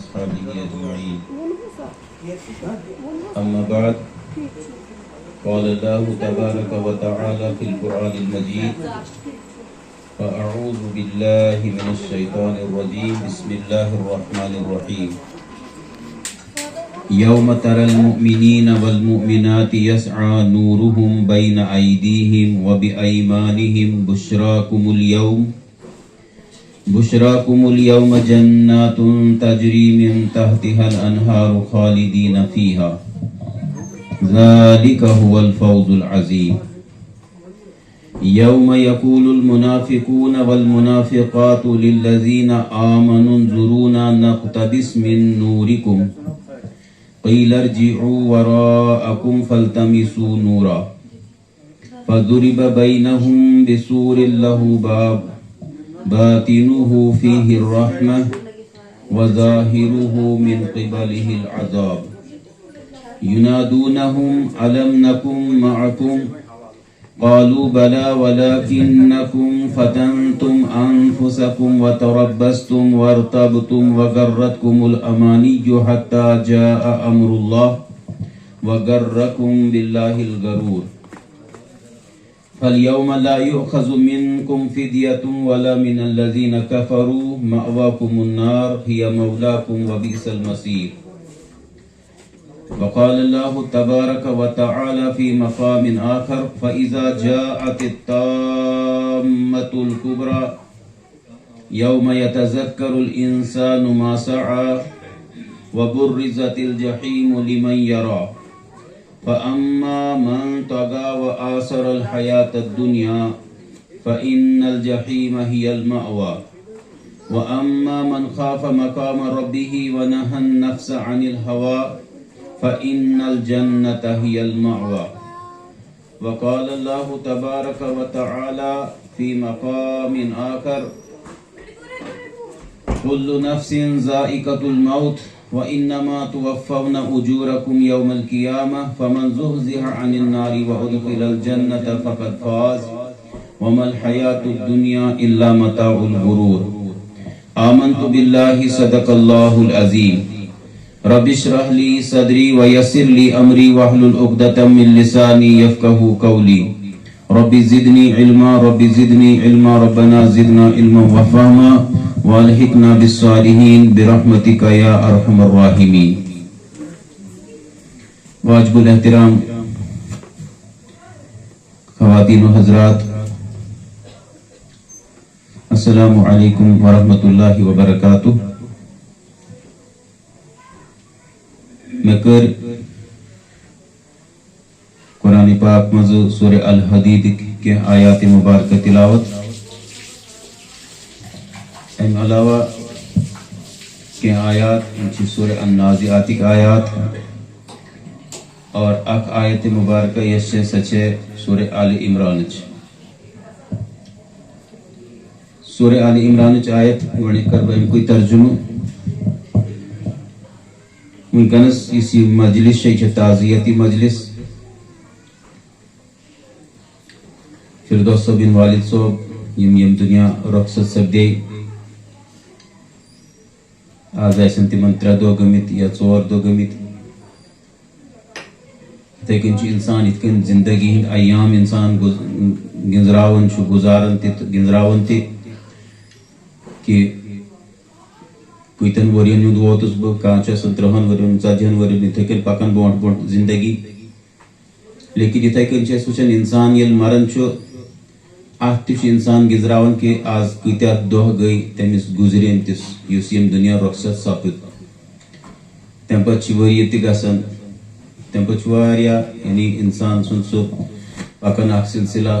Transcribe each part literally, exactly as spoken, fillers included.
وأصحابه أجمعين. أما بعد، قال الله تبارك وتعالى في القرآن المجيد: فأعوذ بالله من الشيطان الرجيم. بسم الله الرحمن الرحيم. يوم ترى المؤمنين والمؤمنات يسعى نورهم بين أيديهم وبأيمانهم: بشراكم اليوم، بشراكم اليوم جنات تجري من تحتها الأنهار خالدين فيها، ذلك هو الفوز العظيم. يوم يقول المنافقون والمنافقات للذين آمنوا انظرونا نقتبس من نوركم، قيل ارجعوا وراءكم فالتمسوا نورا، فضرب بينهم بسور له باب، باطنه فيه الرحمة وظاهره من قبله العذاب. ينادونهم: ألم نكن معكم؟ قالوا: بلى، ولكنكم فتنتم أنفسكم وتربصتم وارتبتم وغرتكم الأماني حتى جاء أمر الله وغركم بالله الغرور. فاليوم لا يؤخذ منكم فدية ولا من الذين كفروا، مأواكم النار هي مولاكم وبئس المصير. وقال الله تبارك وتعالى في مقام آخر: فإذا جاءت التامة الكبرى يوم يتذكر الإنسان ما سعى وبرزت الجحيم لمن يرى، فأما من طغى وآثر الحياة الدنيا فإن الجحيم هي المأوى، وأما من خاف مقام ربه ونهى النفس عن الهوى فإن الجنة هي المأوى. وقال الله تبارك وتعالى في مقام آخر: كل نفس ذائقة الموت وإنما توفون أجوركم يوم القيامة فمن زحزح عن النار وأدخل الجنة فقد فاز وما الحياة الدنيا إلا متاع الغرور. آمنت بالله، صدق الله العظيم. رب اشرح لي صدري ويسر لي أمري واحلل عقدة من لساني يفقهوا قولي. رب زدني علما، رب زدني علما، ربنا زدنا علما وفهما وألحقنا بالصالحين برحمتك يا أرحم الراحمين. واجب الاحترام خواتین و حضرات، السلام علیکم ورحمۃ اللہ وبرکاتہ۔ مےٚ کٔر قرآن پاک منٛز سورہ الحدیدٕکۍ کینٛہہ آیات مبارکہ تلاوت۔ اَمہِ علاوہ کینٛہہ آیات، یِم چھِ سورہ النازعاتٕکۍ آیات، اور اکھ آیت مبارکہ یۄس چھےٚ، سۄ چھےٚ سورہ آل عمرانٕچ۔ سورہ آل عمرانٕچ آیت، گۄڈٕنیتھ کرٕ بہٕ اَمیُکُے ترجمہٕ۔ وٕنکیٚنَس یُس یہِ مجلس چھےٚ، یہِ چھےٚ تعزیتی مجلس۔ فردوس صٲب یِن والد صٲب، یِم ییٚمہِ دُنیا رۄخصت سپدے، آز آسن تِمن ترٛےٚ دۄہ گٔمٕتۍ یا ژور دۄہ گٔمٕتۍ۔ یِتھَے کٔنۍ چھُ اِنسان، یِتھ کٔنۍ زندگی ہٕنٛدۍ ایام اِنسان گُز-، گِنٛزراوان چھُ، گُزاران تہِ تہٕ گِنٛزراوان تہِ، کہِ کۭتٮ۪ن ؤرین ہُنٛد ووتُس بہٕ، کانٛہہ چھُ آسان ترٛہَن ؤرین، ژتجی ہن ؤرین، یِتھَے کٔنۍ پکان برونٛٹھ برونٛٹھ زندگی۔ لیکن یِتھَے کٔنۍ چھِ أسۍ وٕچھان، اِنسان ییٚلہِ مران چھُ، اَتھ تہِ چھُ اِنسان گِنٛزراوان کہِ آز کۭتیٛاہ دۄہ گٔے تٔمِس گُزریمتِس، یُس ییٚمہِ دُنیا رۄخصت سپُد۔ تَمہِ پَتہٕ چھِ ؤری تہِ گژھان، تَمہِ پَتہٕ چھُ واریاہ، یعنی اِنسان سُنٛد سُہ پَکان اَکھ سِلسِلہ،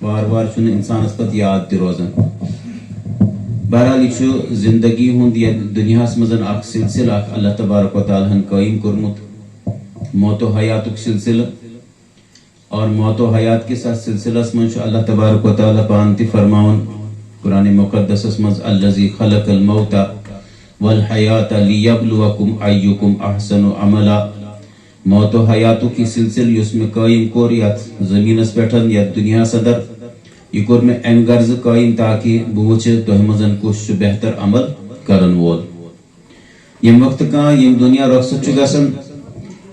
وارٕ وارٕ چھُنہٕ اِنسانَس پَتہٕ یاد تہِ روزان۔ بہرحال، یہِ چھُ زِندگی ہُنٛد یَتھ دُنیاہَس منٛز اَکھ سِلسِلہٕ اَکھ اللہ تبارک و تعالیٰ ہَن قٲیِم کوٚرمُت، موت و حیاتُک سِلسِلہٕ۔ اور موت و حیات کِس اَتھ سِلسِلَس منٛز چھُ اللہ تبارک و تعالیٰ پانہٕ تہِ فرماوان قرآن مقدسَس منٛز: الذی خلق الموت والحیات لیبلوکم ایکم احسن عملا۔ موت و حیاتُک یہِ سِلسِلہٕ یُس مےٚ قٲیِم کوٚر یَتھ زٔمیٖنَس پٮ۪ٹھ، یَتھ دُنیاہَس اَندَر، یہِ کوٚر مےٚ اَمہِ غرضہٕ قٲیِم تاکہِ بہٕ وٕچھِ تۄہہِ منٛز کُس چھُ بہتر عمل کَرَن وول۔ ییٚمہِ وقتہٕ کانٛہہ ییٚمہِ دُنیا رۄخصت چھُ گژھان،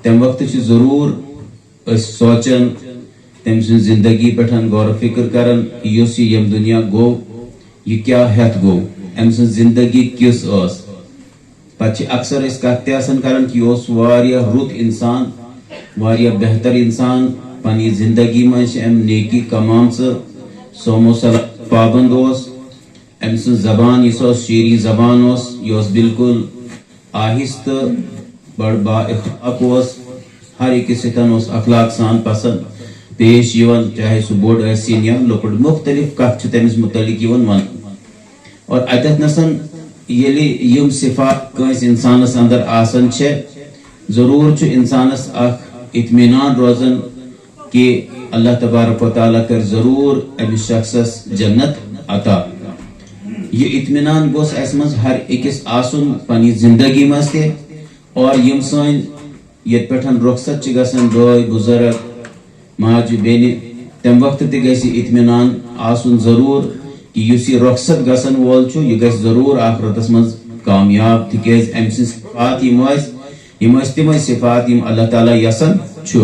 تَمہِ وقتہٕ چھِ ضروٗر أسۍ سونٛچان، تٔمۍ سٕنٛز زندگی پٮ۪ٹھ غور و فکر کران، یُس یہِ ییٚمہِ دُنیا گوٚو، یہِ کیٛاہ ہٮ۪تھ گوٚو، أمۍ سٕنٛز زندگی کِژھ ٲس۔ پتہٕ چھِ اکثر أسۍ کتھ تہِ آسان کران کہِ یہِ اوس واریاہ رُت انسان، واریاہ بہتر انسان۔ پننہِ زندگی منٛز چھِ أمۍ نیکی کمامژٕ، صوم و صلاۃ پابند اوس۔ أمۍ سٕنٛز زبان، یُس اوس شیریں زبان اوس، یہِ اوس بالکل آہستہٕ، بڑ با اخلاق اوس۔ ہر أکِس سۭتۍ اوس اخلاق سان پسند پیش یِوان، چاہے سُہ بوٚڑ ٲسِن یا لۄکُٹ۔ مختلف کتھ چھِ تٔمِس متعلق یِوان وننہٕ۔ اور اتٮ۪تھ نسن ییٚلہِ یِم صفات کٲنٛسہِ انسانس اندر آسان چھِ، ضروٗر چھُ انسانس اکھ اطمینان روزان کہِ اللہ تبارک و تعالیٰ کرِ ضروٗر أمِس شخصس جنت عطا۔ یہِ اطمینان گوٚژھ اسہِ منٛز ہر أکِس آسُن پننہِ زندگی منٛز تہِ۔ اور یِم سٲنۍ ییٚتہِ پٮ۪ٹھ رۄخصت چھِ گژھان بٲے بُزرگ، ماجہِ بیٚنہِ، تَمہِ وقتہٕ تہِ گژھِ اطمینان آسُن ضروٗر کہِ یُس یہِ رۄخصت گژھن وول چھُ، یہِ گژھِ ضروٗر آخرتس منٛز کامیاب، تِکیازِ أمۍ سٕنٛز صفات یِم ٲسۍ، یِم ٲسۍ تِمے صفات یِم اللہ تعالیٰ یژھان چھُ،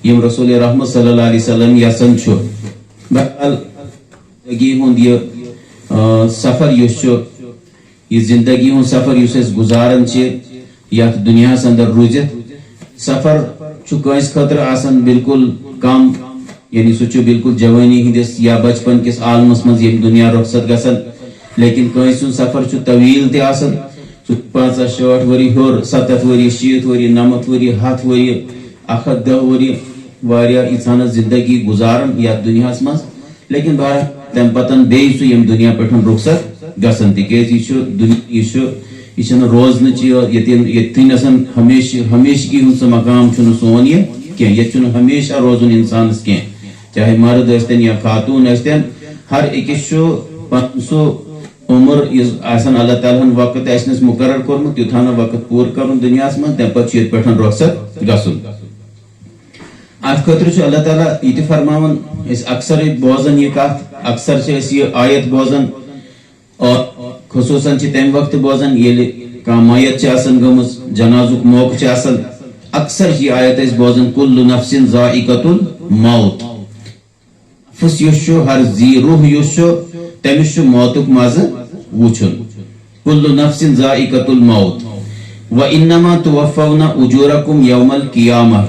یِم رسول رحمت صلی اللہ علیہ وسلم یژھان چھُ۔ بہرحال، زندگی ہُنٛد یہِ، آ، سفر یُس چھُ، یہِ زندگی ہُنٛد سفر یُس أسۍ گُزاران چھِ یتھ دُنیاہس اندر روٗزِتھ، سفر چھُ کٲنٛسہِ خٲطرٕ آسان بالکل کم، یعنی سُہ چھُ بالکل جوٲنی ہٕنٛدِس یا بچپن کِس عالمس منٛز ییٚمہِ دُنیا رۄخصت گژھان، لیکن کٲنٛسہِ ہُنٛد سفر چھُ طویل تہِ آسان۔ سُہ چھُ پنٛژاہ، شٲٹھ ؤری ہیوٚر، ستتھ ؤری، شیٖتھ ؤری، نمتھ ؤری، ہتھ ؤری، اکھ ہتھ دہ ؤری، واریاہ انسانس زندگی گُزاران یتھ دُنیاہس منٛز۔ لیکن بہرحال، تمہِ پتن بیٚیہِ سُہ ییٚمہِ دُنیا پٮ۪ٹھ رخصت گژھان، تِکیازِ یہِ چھُ دُنیا، یہِ چھُ، یہِ چھُنہٕ روزنٕچ یہِ، ییٚتٮ۪ن، ییٚتہِ نَسَن ہمیشہِ، ہمیشگی ہُنٛد سُہ مقام چھُنہٕ سون یہِ کینٛہہ۔ ییٚتہِ چھُنہٕ ہمیشہ روزُن اِنسانَس کینٛہہ، چاہے مرد ٲسۍتَن یا خاتوٗن ٲسۍتَن، ہر أکِس چھُ پَنُن سُہ عمر، یُس آسان اللہ تعالیٰ ہَن وقت آسہِ نَس مُقرر کوٚرمُت، یُتھ ہَن وقت پوٗرٕ کَرُن دُنیاہَس منٛز، تَمہِ پَتہٕ چھُ ییٚتہِ پٮ۪ٹھ رۄخصت گژھُن۔ اتھ خٲطرٕ چھُ اللہ تعالیٰ یہِ تہِ فرماوان، أسۍ اکثر بوزان یہِ کتھ، اکثر چھِ أسۍ یہِ آیت بوزان، اور خصوٗصاً چھِ تمہِ وقتہٕ بوزان ییٚلہِ کانٛہہ میت چھِ آسان گٔمٕژ، جنازُک موقعہٕ چھُ آسان، اکثر چھِ یہِ آیت أسۍ بوزان، "کُلُّ نفسٍ ذائقۃ الموت"۔ نفس یُس چھُ، ہر ذی روح یُس چھُ، تٔمِس چھُ موتُک مزٕ وُچھُن۔ "کُلُّ نفسٍ ذائقۃ الموت، وَإِنَّمَا تُوَفَّوْنَ أُجُورَكُمْ يَوْمَ الْقِيَامَةِ"۔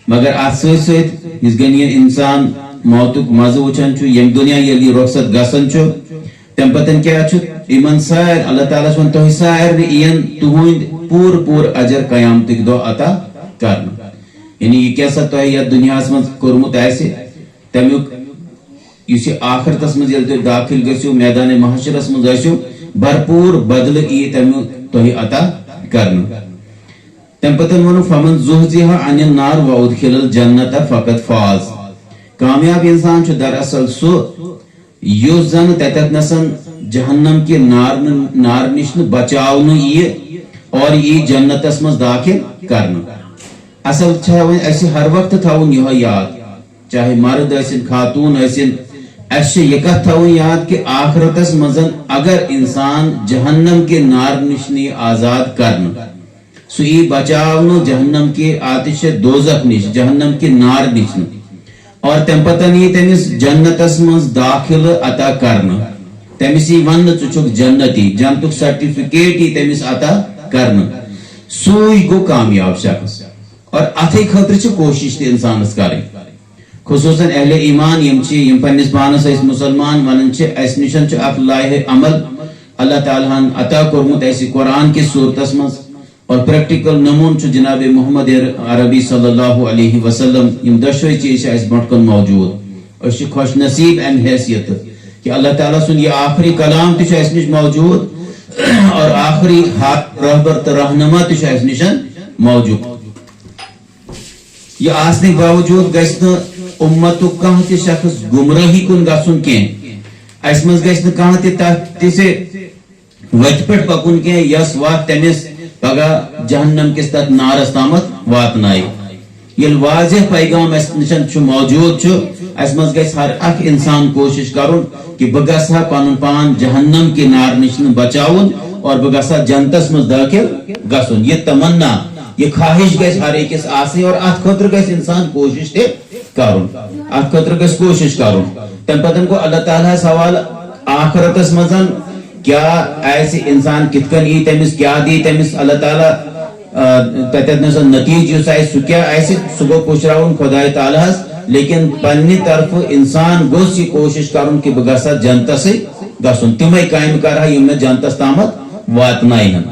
مگر اتھ سۭتۍ سۭتۍ یُس گٔنۍ یہِ انسان موتُک مزٕ وٕچھان چھُ، ییٚمہِ دُنیا ییٚلہِ یہِ رۄخصت گژھان چھُ، تمہِ پتہٕ کیٛاہ چھُ؟ یِمن سارِ-، اللہ تعالیٰ ہس ووٚن، "تۄہہِ سارنٕے یِین تُہنٛدۍ پوٗرٕ پوٗرٕ اجر قیامتٕکۍ دۄہ عطا کرنہٕ۔" یعنی یہِ کیٛاہ سا تۄہہِ یتھ دُنیاہس منٛز کوٚرمُت آسہِ، تمیُک یُس یہِ آخرتس منٛز ییٚلہِ تُہۍ دٲخل گٔژھِو، میدان محشرس منٛز ٲسِو، بھرپوٗر بدلہٕ یِیہِ تمیُک تۄہہِ عطا کرنہٕ۔ تمہِ پتہٕ ووٚنُن، "فَمَنْ زُحْزِحَ عَنِ النَّارِ وَأُدْخِلَ الْجَنَّةَ فَقَدْ فَازَ"۔ کامیاب انسان چھُ دراصل سُہ، یُس زن تتٮ۪تھ نسن جہنم کہِ نار، نار نِش نہٕ بچاونہٕ یِیہِ اور یِیہِ جنتس منٛز دٲخل کرنہٕ۔ اصل چھا وۄنۍ اسہِ ہر وقتہٕ تھاوُن یِہوٚے یاد، چاہے مرد ٲسِن، خاتوٗن ٲسِن، اسہِ چھِ یہِ کتھ تھاوٕنۍ یاد کہِ آخرتس منٛز اگر انسان جہنم کہِ نار نِش نہٕ یِیہِ آزاد کرنہٕ، سُہ یی بچاونہٕ جہنم کہِ آتش دوزخ نِش، جہنم کہِ نار نِش نہٕ۔ اور تمہِ پتہٕ یی تٔمِس جنتس منٛز دٲخلہٕ عطا کرنہٕ۔ تٔمِس یی وننہٕ، "ژٕ چھُکھ جنتی"، جنتُک سرٹیفکیٹ یی تٔمِس عطا کرنہٕ۔ سُے گوٚو کامیاب شخص۔ اور اتھے خٲطرٕ چھِ کوٗشش تہِ انسانس کرٕنۍ۔ خصوٗصاً اہل ایمان یِم چھِ، یِم پننِس پانس أسۍ مُسلمان ونان چھِ، اسہِ نِش چھُ اکھ لایحہ عمل اللہ تعالیٰ ہن عطا کوٚرمُت اسہِ قرآن کِس صوٗرتس منٛز۔ اور پریکٹیکل نمون چھُ جناب محمد عربی صلی اللہ علیہ وسلم، یِم دۄشوے چیٖز چھِ اَسہِ برونٛٹھ کُن موجود۔ أسۍ چھِ خوش نصیب اَمہِ حیثیت کہِ اللہ تعالیٰ سُنٛد یہِ آخری کلام تہِ چھُ اَسہِ نِش موجود اور آخری ہاتھ رہبر تہٕ رہنما تہِ چھُ اَسہِ نِش موجود۔ یہِ آسنہٕ باوجود گژھِ نہٕ اُمتُک کانٛہہ تہِ شخص گمراہی کُن گژھُن کینٛہہ۔ اَسہِ منٛز گژھِ نہٕ کانٛہہ تہِ تَتھ تِژھِ وتہِ پٮ۪ٹھ پکُن کینٛہہ، یۄس وتھ تٔمِس پگاہ جہنم کِس تتھ نارس تامتھ واتنایہِ۔ ییٚلہِ واضح پیغام اسہِ نِش چھُ موجود چھُ، اسہِ منٛز گژھِ ہر اکھ انسان کوٗشش کرُن کہ بہٕ گژھٕ ہا پنُن پان جہنم کہِ نارٕ نِش نہٕ بچاوُن اور بہٕ گژھٕ ہا جنتس منٛز دٲخل گژھُن۔ یہِ تمنا، یہِ خواہش گژھِ ہر أکِس آسٕنۍ اور اتھ خٲطرٕ گژھِ انسان کوٗشش تہِ کرُن۔ اتھ خٲطرٕ گژھِ کوٗشش کرُن۔ تمہِ پتہٕ گوٚو اللہ تعالیٰ ہس حوالہٕ آخرتس منٛز کیٛاہ آسہِ، انسان کِتھ کٔنۍ یی، تٔمِس کیٛاہ دی تٔمِس اللہ تعالیٰ، آ، تتٮ۪تھ نس نتیجہٕ یُس آسہِ، سُہ کیٛاہ آسہِ، سُہ گوٚو پُشراوُن خداے تعالیٰ ہس۔ لیکن پننہِ طرفہٕ انسان گوٚژھ یہِ کوٗشش کرُن کہِ بہٕ گژھٕ ہا جنتسٕے گژھُن، تِمے کامہِ کرٕ ہا یِم مےٚ جنتس تامتھ واتناوہن۔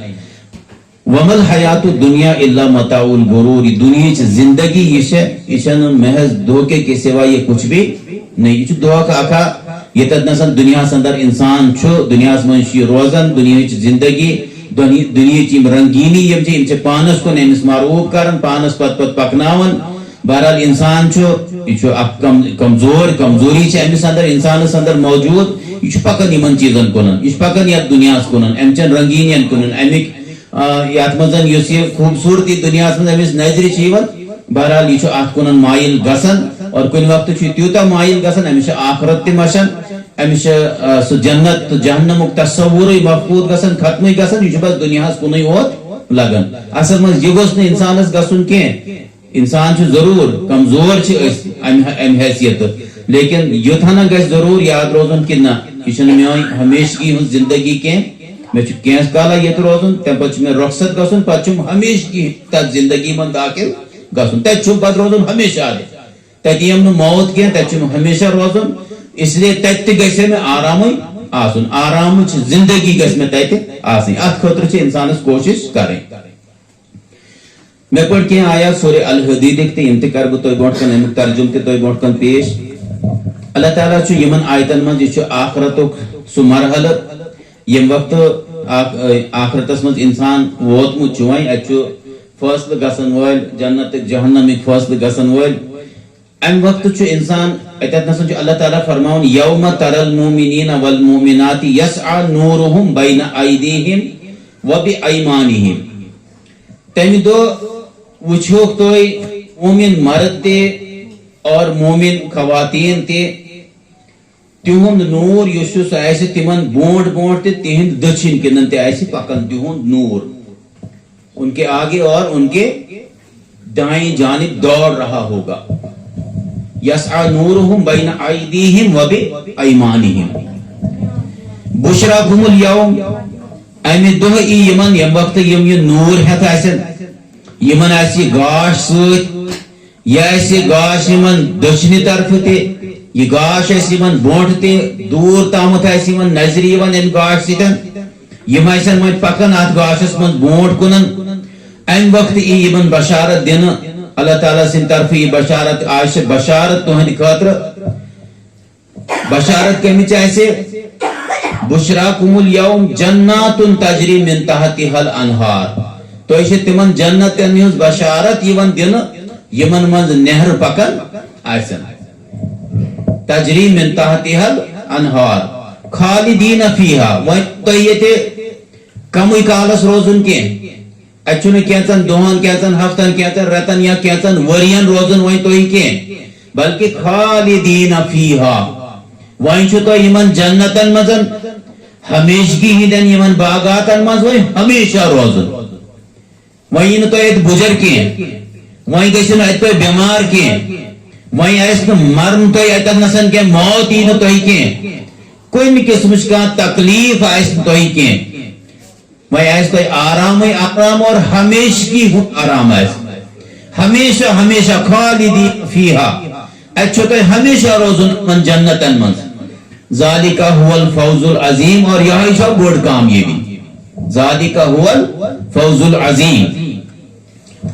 وما الحیات الدنیا الا متاع الغرور، یہِ دُنیاہٕچ زندگی یہِ چھےٚ، یہِ چھےٚ نہٕ محض دھوکے کے سوا یہ کچھ بھی نہیں، یہِ چھُ دھوکہٕ اکھا۔ ییٚتٮ۪تھ نسن دُنیاہس اندر انسان چھُ، دُنیاہس منٛز چھُ یہِ روزان، دُنیاہٕچ زندگی، دُنی-، دُنیاہٕچ یِم رنگینی یِم چھِ، یِم چھِ پانس کُن أمِس مرغوب کران، پانس پتہٕ پتہٕ پکناوان۔ بہرحال انسان چھُ، یہِ چھُ اکھ کم-، کمزور، کمزوری چھِ أمِس اندر، انسانس اندر موجود، یہِ چھُ پکان یِمن چیٖزن کُنن، یہِ چھُ پکان یتھ دُنیاہس کُنن، امہِ چٮ۪ن رنگینین کُنن، امیِکۍ آ، یتھ منٛز یُس یہِ خوٗبصوٗرتی دُنیاہس منٛز أمِس نظرِ چھِ یِوان، بہرحال یہِ چھُ اتھ کُنن مایل گژھان اور کُنہِ وقتہٕ چھُ یہِ تیوٗتاہ مایل گژھان، أمِس چھِ آخرت تہِ مشان، أمِس چھِ، آ، سُہ جنت تہٕ جہنمُک تصورٕے مفقوٗد گژھان، ختمٕے گژھان، یہِ چھُ بس دُنیاہس کُنُے یوت لگان۔ اصل منٛز یہِ گوٚژھ نہٕ انسانس گژھُن کینٛہہ۔ انسان چھُ ضروٗر، کمزور چھِ أسۍ امہِ، امہِ حیثیتہٕ، لیکن یُتھ ہنا گژھِ ضروٗر یاد روزُن کہِ نہ، یہِ چھَنہٕ میٲنۍ ہمیشگی ہٕنٛز زندگی کینٛہہ۔ مےٚ چھُ کینٛژھ کالا ییٚتہِ روزُن، تَمہِ پتہٕ چھُ مےٚ رۄخصت گژھُن، پتہٕ چھُم ہمیشگی تَتھ زندگی منٛز دٲخل گژھُن۔ تَتہِ چھُم پتہٕ روزُن ہمیشہ۔ تَتہِ یِم نہٕ موت کینٛہہ، تَتہِ چھُم ہمیشہ روزُن۔ اس لیے تَتہِ تہِ گژھِ مےٚ آرامٕے آسُن، آرامٕچ زندگی گژھِ مےٚ تَتہِ آسٕنۍ۔ اَتھ خٲطرٕ چھِ اِنسانَس کوٗشِش کَرٕنۍ۔ مےٚ پٔر کینٛہہ آیات سورہ الحدیدٕکۍ تہٕ یِم تہِ کَرٕ بہٕ تۄہہِ برونٛٹھ کَنہِ، اَمیُک ترجمہٕ تہِ تۄہہِ برونٛٹھ کَنہِ پیش۔ اللہ تعالیٰ چھُ یِمَن آیتَن منٛز، یہِ چھُ آخرتُک سُہ مرحلہٕ، ییٚمہِ وقتہٕ آخ-، آخرتَس منٛز اِنسان ووتمُت چھُ، وۄنۍ اَتہِ چھُ فٲصلہٕ گژھن وٲلۍ، جنت تہٕ جہنمٕکۍ فٲصلہٕ گژھن وٲلۍ۔ امہِ وقتہٕ چھُ انسان، اتٮ۪تھ نسا چھُ اللہ تعالیٰ فرماوان، "یوم تر المؤمنین والمؤمنات یسعی نورہم بین ایدیہم و بایمانہم۔" تمہِ دۄہ وٕچھوکھ تُہۍ مومن مرد تہِ اور مومن خواتین تہِ، تِہُنٛد نوٗر یُس چھُ، سُہ آسہِ تِمن برونٛٹھ برونٛٹھ تہِ، تِہنٛدِ دٔچھِنۍ کِنۍ تہِ آسہِ پکان تِہُنٛد نوٗر۔ ان کے آگے اور ان کے دائیں جانب دوڑ رہا ہوگا۔ یسعی نورہم بین ایدیہم و بایمانہم۔ بشراکم الیوم، امہِ دۄہ ای یِمن، ییٚمہِ وقتہٕ یِم یہِ نوٗر ہٮ۪تھ آسن، یِمن آسہِ یہِ گاش سۭتۍ، یہِ آسہِ گاش یِمن دٔچھنہِ طرفہٕ تہِ، یہِ گاش آسہِ یِمن برونٛٹھ تہِ، دوٗر تامَتھ آسہِ یِمن نظرِ یِوان امہِ گاش سۭتۍ۔ یِم آسن وۄنۍ پکان اتھ گاشس منٛز برونٛٹھ کُنن۔ امہِ وقتہٕ یی یِمن بشارت دِنہٕ، اللہ تعالیٰ سٕنٛدِ طرفہٕ یہِ بشارت، آز چھِ بشارت تُہنٛدِ خٲطرٕ۔ بشارت کمِچ آسہِ؟ بشراکم الیوم جنات تجری من تحتها الانہار۔ تۄہہِ چھِ تِمن جنتن ہٕنٛز بشارت یِوان دِنہٕ، یِمن منٛز نہرٕ پکان آسن۔ تجری من تحتها الانہار خالدین فیہا۔ وۄنۍ تۄہہِ ییٚتہِ کمٕے کالس روزُن کینٛہہ۔ اتہِ چھُنہٕ کینٛژن دۄہن، کینٛژن ہفتن، کینٛژن رٮ۪تن یا کینٛژن ؤرین روزُن وۄنۍ تُہۍ کینٛہہ، بلکہِ خالدین فیہا۔ وۄنۍ چھُ تۄہہِ یِمن جنتن منٛز ہمیشگی ہٕنٛدٮ۪ن یِمن باغاتن منٛز وۄنۍ ہمیشہ روزُن۔ وۄنۍ یی نہٕ تۄہہِ اتہِ بُجر کینٛہہ، وۄنۍ گٔژھِو نہٕ اتہِ تُہۍ بٮ۪مار کینٛہہ، وۄنۍ آسہِ نہٕ مرُن تۄہہِ اتٮ۪تھ نسن کینٛہہ، موت یی نہٕ تۄہہِ کینٛہہ، کُنہِ قٕسمٕچ کانٛہہ تکلیف آسہِ نہٕ تۄہہِ کینٛہہ۔ وۄنۍ آسہِ تۄہہِ آرامٕے آرام اور ہمیشگی ہُنٛد آرام آسہِ۔ ہمیشہ، ہمیشہ خالدین فیہا۔ اَتہِ چھُو تۄہہِ ہمیشہ روزُن یِمن جنتن منٛز۔ ذالک هو الفوز العظیم، اور یہے چھو بٔڑ کامیٲبی۔ ذالک هو الفوز العظیم۔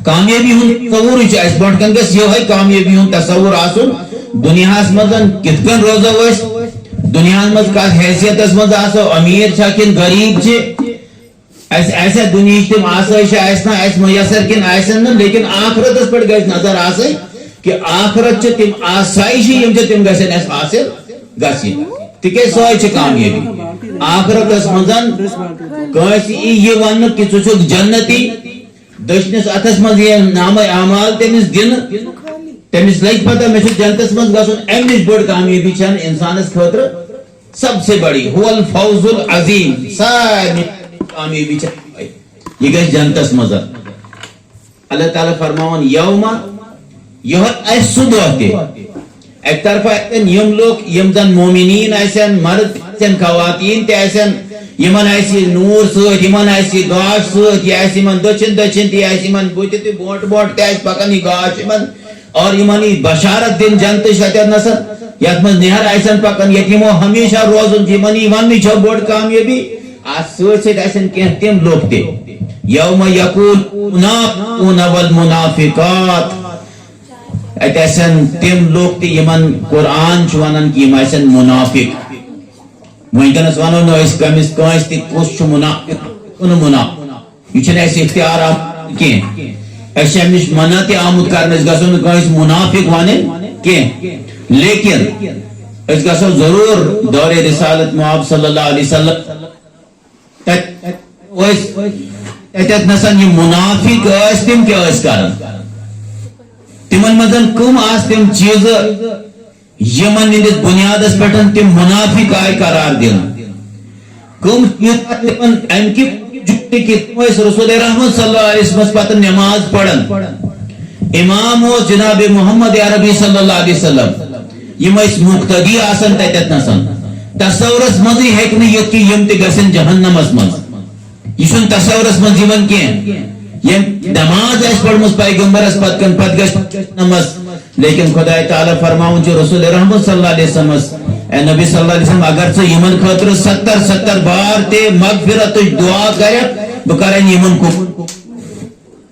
کامیٲبی ہُنٛد تصور چھُ اَسہِ برونٛٹھ کَنہِ گژھِ یِہوٚے کامیٲبی ہُنٛد تصور آسُن۔ دُنیاہَس منٛز کِتھ کٔنۍ روزو أسۍ؟ دُنیاہَس منٛز کَتھ حیثیتَس منٛز آسو؟ أمیٖر چھا کِنہٕ غریٖب چھِ؟ اَسہِ آسہِ دُنیہٕچ تِم آسٲیشہٕ آسہِ نا اَسہِ میسر کِنہٕ آسن نہٕ، لیکن آخرتَس پٮ۪ٹھ گژھِ نظر آسٕنۍ کہِ آخرت چھِ تِم آسٲیشہٕ یِم چھِ تِم گژھن اَسہِ حٲصِل گژھٕنۍ، تِکیٛازِ سۄے چھِ کامیٲبی۔ آخرتَس منٛز کٲنٛسہِ یی یہِ وَننہٕ کہِ ژٕ چھُکھ جنتی، دٔچھنِس اَتھَس منٛز یہِ نامہ اعمال تٔمِس دِنہٕ، تٔمِس لَگہِ پَتہ مےٚ چھُ جنتَس منٛز گژھُن، اَمہِ نِش بٔڑ کامیٲبی چھَنہٕ اِنسانَس خٲطرٕ سب سے بڑی، هو الفوز العظیم، سارے کامیابی چھِ۔ یہِ گژھِ جنتس منٛز۔ اللہ تعالیٰ فرماوان، یوم، یہِ آسہِ سُہ دۄہ تہِ۔ اَکہِ طرفہٕ آسن یِم لُکھ، یِم زن مومنیٖن آسن، مرد آسن، خواتین تہِ آسن، یِمن آسہِ نوٗر سۭتۍ، یِمن آسہِ گاش سۭتۍ، یہِ آسہِ یِمن دٔچھِنۍ دٔچھِنۍ تہِ، یہِ آسہِ یِمن بُتھِ تہِ برونٛٹھ برونٛٹھ تہِ آسہِ پکان یہِ گاش یِمن۔ اور یِمن یی بشارت دِنہٕ جنتٕچ تتٮ۪تھ نسن، یتھ منٛز نہر آسن پکان، ییٚتہِ یِمو ہمیشہ روزُن چھُ، یِمن یی وننہٕ، یہِ چھو بٔڑ کامیٲبی۔ اتھ سۭتۍ سۭتۍ آسن کینٛہہ تِم لُکھ تہِ، یوم یقول المنافقون والمنافقات، اتہِ آسن تِم لُکھ تہِ یِمن قرآن چھُ ونان کہِ یِم آسن منافق۔ وٕنکیٚنس ونو نہٕ أسۍ کٔمِس کٲنٛسہِ تہِ کُس چھُ منافق، کُس نہٕ منافق۔ یہِ چھُنہٕ اَسہِ اختیار آمُت کینٛہہ۔ اَسہِ چھِ اَمِچ منع تہِ آمُت کرنہٕ، أسۍ گژھو نہٕ کٲنٛسہِ منافق وَنٕنۍ کینٛہہ۔ لیکن أسۍ گژھو ضروٗر دورِ رسالت مآب صلی اللہ علیہ وسلم۔ تَتہِ ٲسۍ، تَتٮ۪تھ نَسَن یِم منافق ٲسۍ، تِم کیٛاہ ٲسۍ کران؟ تِمن منٛز کٕم آسہٕ تِم چیٖزٕ یِمن ہٕنٛدِس بُنیادس پٮ۪ٹھ تِم منافق آیہِ قرار دِنہٕ؟ کٕم چیٖز آسہٕ تِمن اَمہِ کہِ موٗجوٗب تہِ کہِ تِم ٲسۍ رسول رحمت صلی اللہ علیہ وسلمس پتہٕ نماز پران؟ امام اوس جناب محمد عربی صلی اللہ علیہ وسلم۔ یِم ٲسۍ مقتدی آسان تتٮ۪تھ نسن۔ تصورس منٛزٕے ہیٚکہِ نہٕ یِتھ کہِ یِم تہِ گژھن جہنمس منٛز۔ یہِ چھُنہٕ تصورس منٛز یِوان کینٛہہ۔ ییٚمۍ نماز آسہِ پٔرمٕژ پیغمبرس پتہٕ کن، پتہٕ گژھِ نماز۔ لیکن خدای تعالیٰ فرماوان چھُ رسول رحمت صلی اللہ علیہ وسلمس، اے نبی صلی اللہ علیہ وسلم، اگر ژٕ یِمن خٲطرٕ ستر ستر بار تہِ مغفرتٕچ دعا کرکھ، بہٕ کرن یِمن قبول۔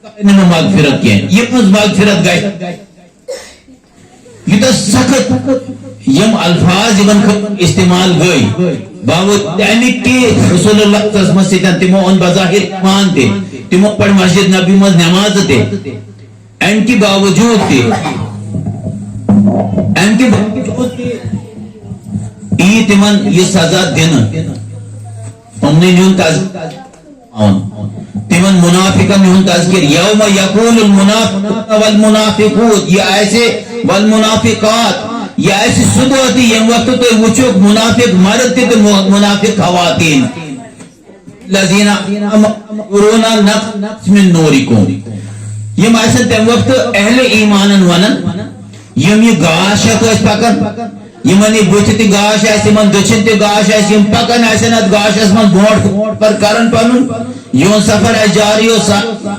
کرن نہٕ مغفرت کینٛہہ۔ یِہٕنٛز مغفرت گژھِ۔ یوٗتاہ سخت یِم الفاظ یِمن خٲطرٕ استعمال گٔے، باوجود اَمِکۍ تہِ رسول اللہ صلی اللہ علیہ وسلمس سۭتۍ تِمو اوٚن بظاہر ایمان تہِ، تِمو پٔر مسجد نبی منٛز نماز تہِ۔ اَمہِ کہِ باوجوٗد تہِ، اَمہِ کہِ باوجوٗد تہِ یی تِمن یہِ سزا دِنہٕ۔ یِمنٕے نیوٗن تذ-، تِمن منافقن ہُنٛد تذکر، یوم یقول المنافقون والمنافقون، یہِ آسہِ، والمنافقات، یہِ آسہِ سُہ دۄہ تہِ ییٚمہِ وقتہٕ تُہۍ وٕچھِو منافق مرد تہِ تہٕ مُ-، منافق خواتین۔ الذین آمنوا انظروا نقطة من نورکم۔ یِم آسن تمہِ وقتہٕ اہل ایمانن ونان، یِم یہِ گاش ہٮ۪تھ ٲسۍ پکان، یِمن یہِ بُتھِ تہِ گاش آسہِ، یِمن دٔچھِنۍ تہِ گاش آسہِ، یِم پکان آسن اتھ گاشس منٛز برونٛٹھ برونٛٹھ پر کران پنُن، یِہُنٛد سفر آسہِ جاری و سا-،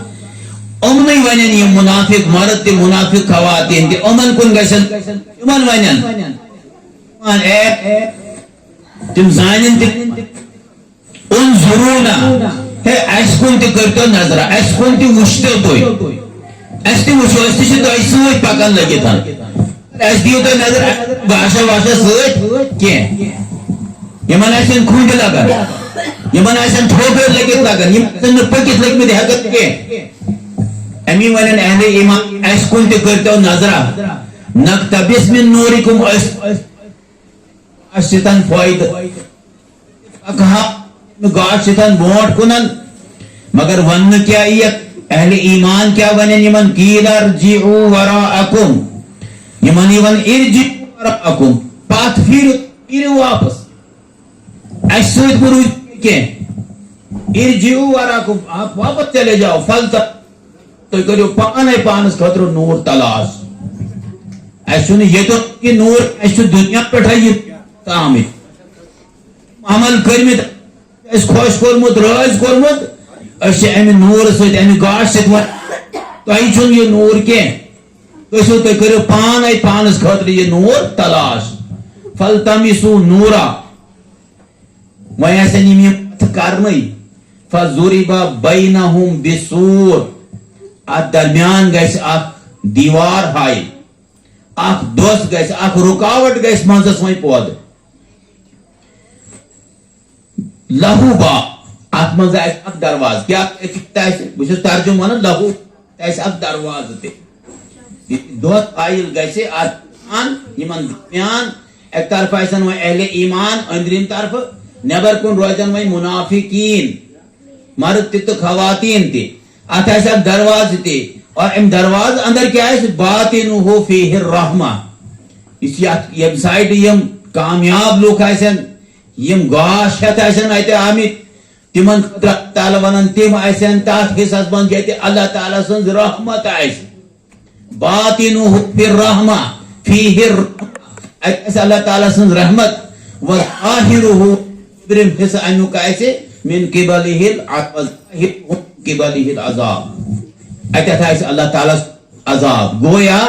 یِمنٕے ونن یِم منافق مرد تہِ منافق خواتین تہِ، یِمن کُن گژھن، یِمن ونن، یِمن اے، تِم زانن تہِ۔ انظرونا، ہے، اسہِ کُن تہِ کٔرۍتو نظرہ، اسہِ کُن تہِ وٕچھتو تُہۍ۔ اسہِ تہِ وٕچھو، أسۍ تہِ چھِ تۄہہِ سۭتۍ پکان لٔگِتھ۔ اسہِ دِیِو تُہۍ نظر، گاشا واشا سۭتۍ کینٛہہ۔ یِمن آسن کھُنٛڈ لگان، یِمن آسن ٹھوکر لٔگِتھ لگان، یِم آسن نہٕ پٔکِتھ لٔگمٕتۍ ہٮ۪کتھ کینٛہہ۔ امی ونن اہل ایمان، اسہِ کُن تہِ کٔرۍتو نظرہ۔ نقتبس من نورکم، أسۍ، أسۍ چھِ تن فٲیدٕ۔ پکہٕ ہا نہٕ گاش سۭتۍ برونٛٹھ کُنن، مگر وننہٕ کیٛاہ یِیَکھ؟ اہل ایمان کیٛاہ ونن یِمن؟ قیل ارجعوا وراءکم۔ یِمن یِوان ارجعوا وراءکم، پتھ پھیرِو، پھیرِو واپس۔ اسہِ سۭتۍ مہٕ روٗزِو کینٛہہ۔ ارجعوا وراءکم، آپ واپس چلے جاؤ۔ فلت تُہۍ کٔرِو پانے پانس خٲطرٕ نوٗر تلاش۔ اَسہِ چھُنہٕ ییٚتیُک یہِ نوٗر، اَسہِ چھُ دُنیا پٮ۪ٹھے یہِ آمٕتۍ۔ عمل کٔرمٕتۍ، اَسہِ خۄش کوٚرمُت، رٲضۍ کوٚرمُت، أسۍ چھِ اَمہِ نوٗرٕ سۭتۍ، اَمہِ گاش سۭتۍ وَنان، تۄہہِ چھُنہٕ یہِ نوٗر کینٛہہ۔ گٔژھِو تُہۍ کٔرِو پانے پانس خٲطرٕ یہِ نوٗر تلاش۔ فلتمسوا نورا۔ وۄنۍ آسن یِم یِم کتھٕ کرنٕے۔ فضرب بینہم بسور۔ اتھ درمیان گژھِ اکھ دیوار ہاے، اکھ دۄس گژھِ، اکھ رکاوٹ گژھِ منٛزس وۄنۍ پٲدٕ۔ لہو باب، اتھ منٛز آسہِ اکھ دروازٕ۔ کیٛاہ آسہِ؟ بہٕ چھُس ترجمہٕ ونان، لہو آسہِ اکھ دروازٕ تہِ۔ یہِ دۄد آیِل گژھِ اتھ درمیان، یِمن درمیان، اکہِ طرفہٕ آسن وۄنۍ اہل ایمان أنٛدرِم طرفہٕ، نٮ۪بر کُن روزن وۄنۍ منافقین، مرد تہِ تہٕ خواتین تہِ۔ اتھ آسہِ اکھ دروازٕ تہِ، اور امہِ دروازٕ اندر کیٛاہ آسہِ؟ باطنہ فیہ الرحمہ۔ یُس یتھ، ییٚمہِ سایڈٕ یِم کامیاب لُکھ آسن، یِم گاش ہٮ۪تھ آسن اتہِ آمٕتۍ، تِمن خٲطرٕ اللہ تعالیٰ ونان، تِم آسن تتھ حصس منٛز ییٚتہِ اللہ تعالیٰ سٕنٛز رحمت آسہِ۔ باطنہ فی الرحمہ، فیہ الرحمہ، اتہِ آسہِ اللہ تعالیٰ سٕنٛز رحمت۔ و ظاہرہ، نیبرِم حصہٕ امیُک آسہِ من قبلہ العذاب، من قبلہ العذاب، اتٮ۪تھ آسہِ اللہ تعالیٰ عذاب۔ گویا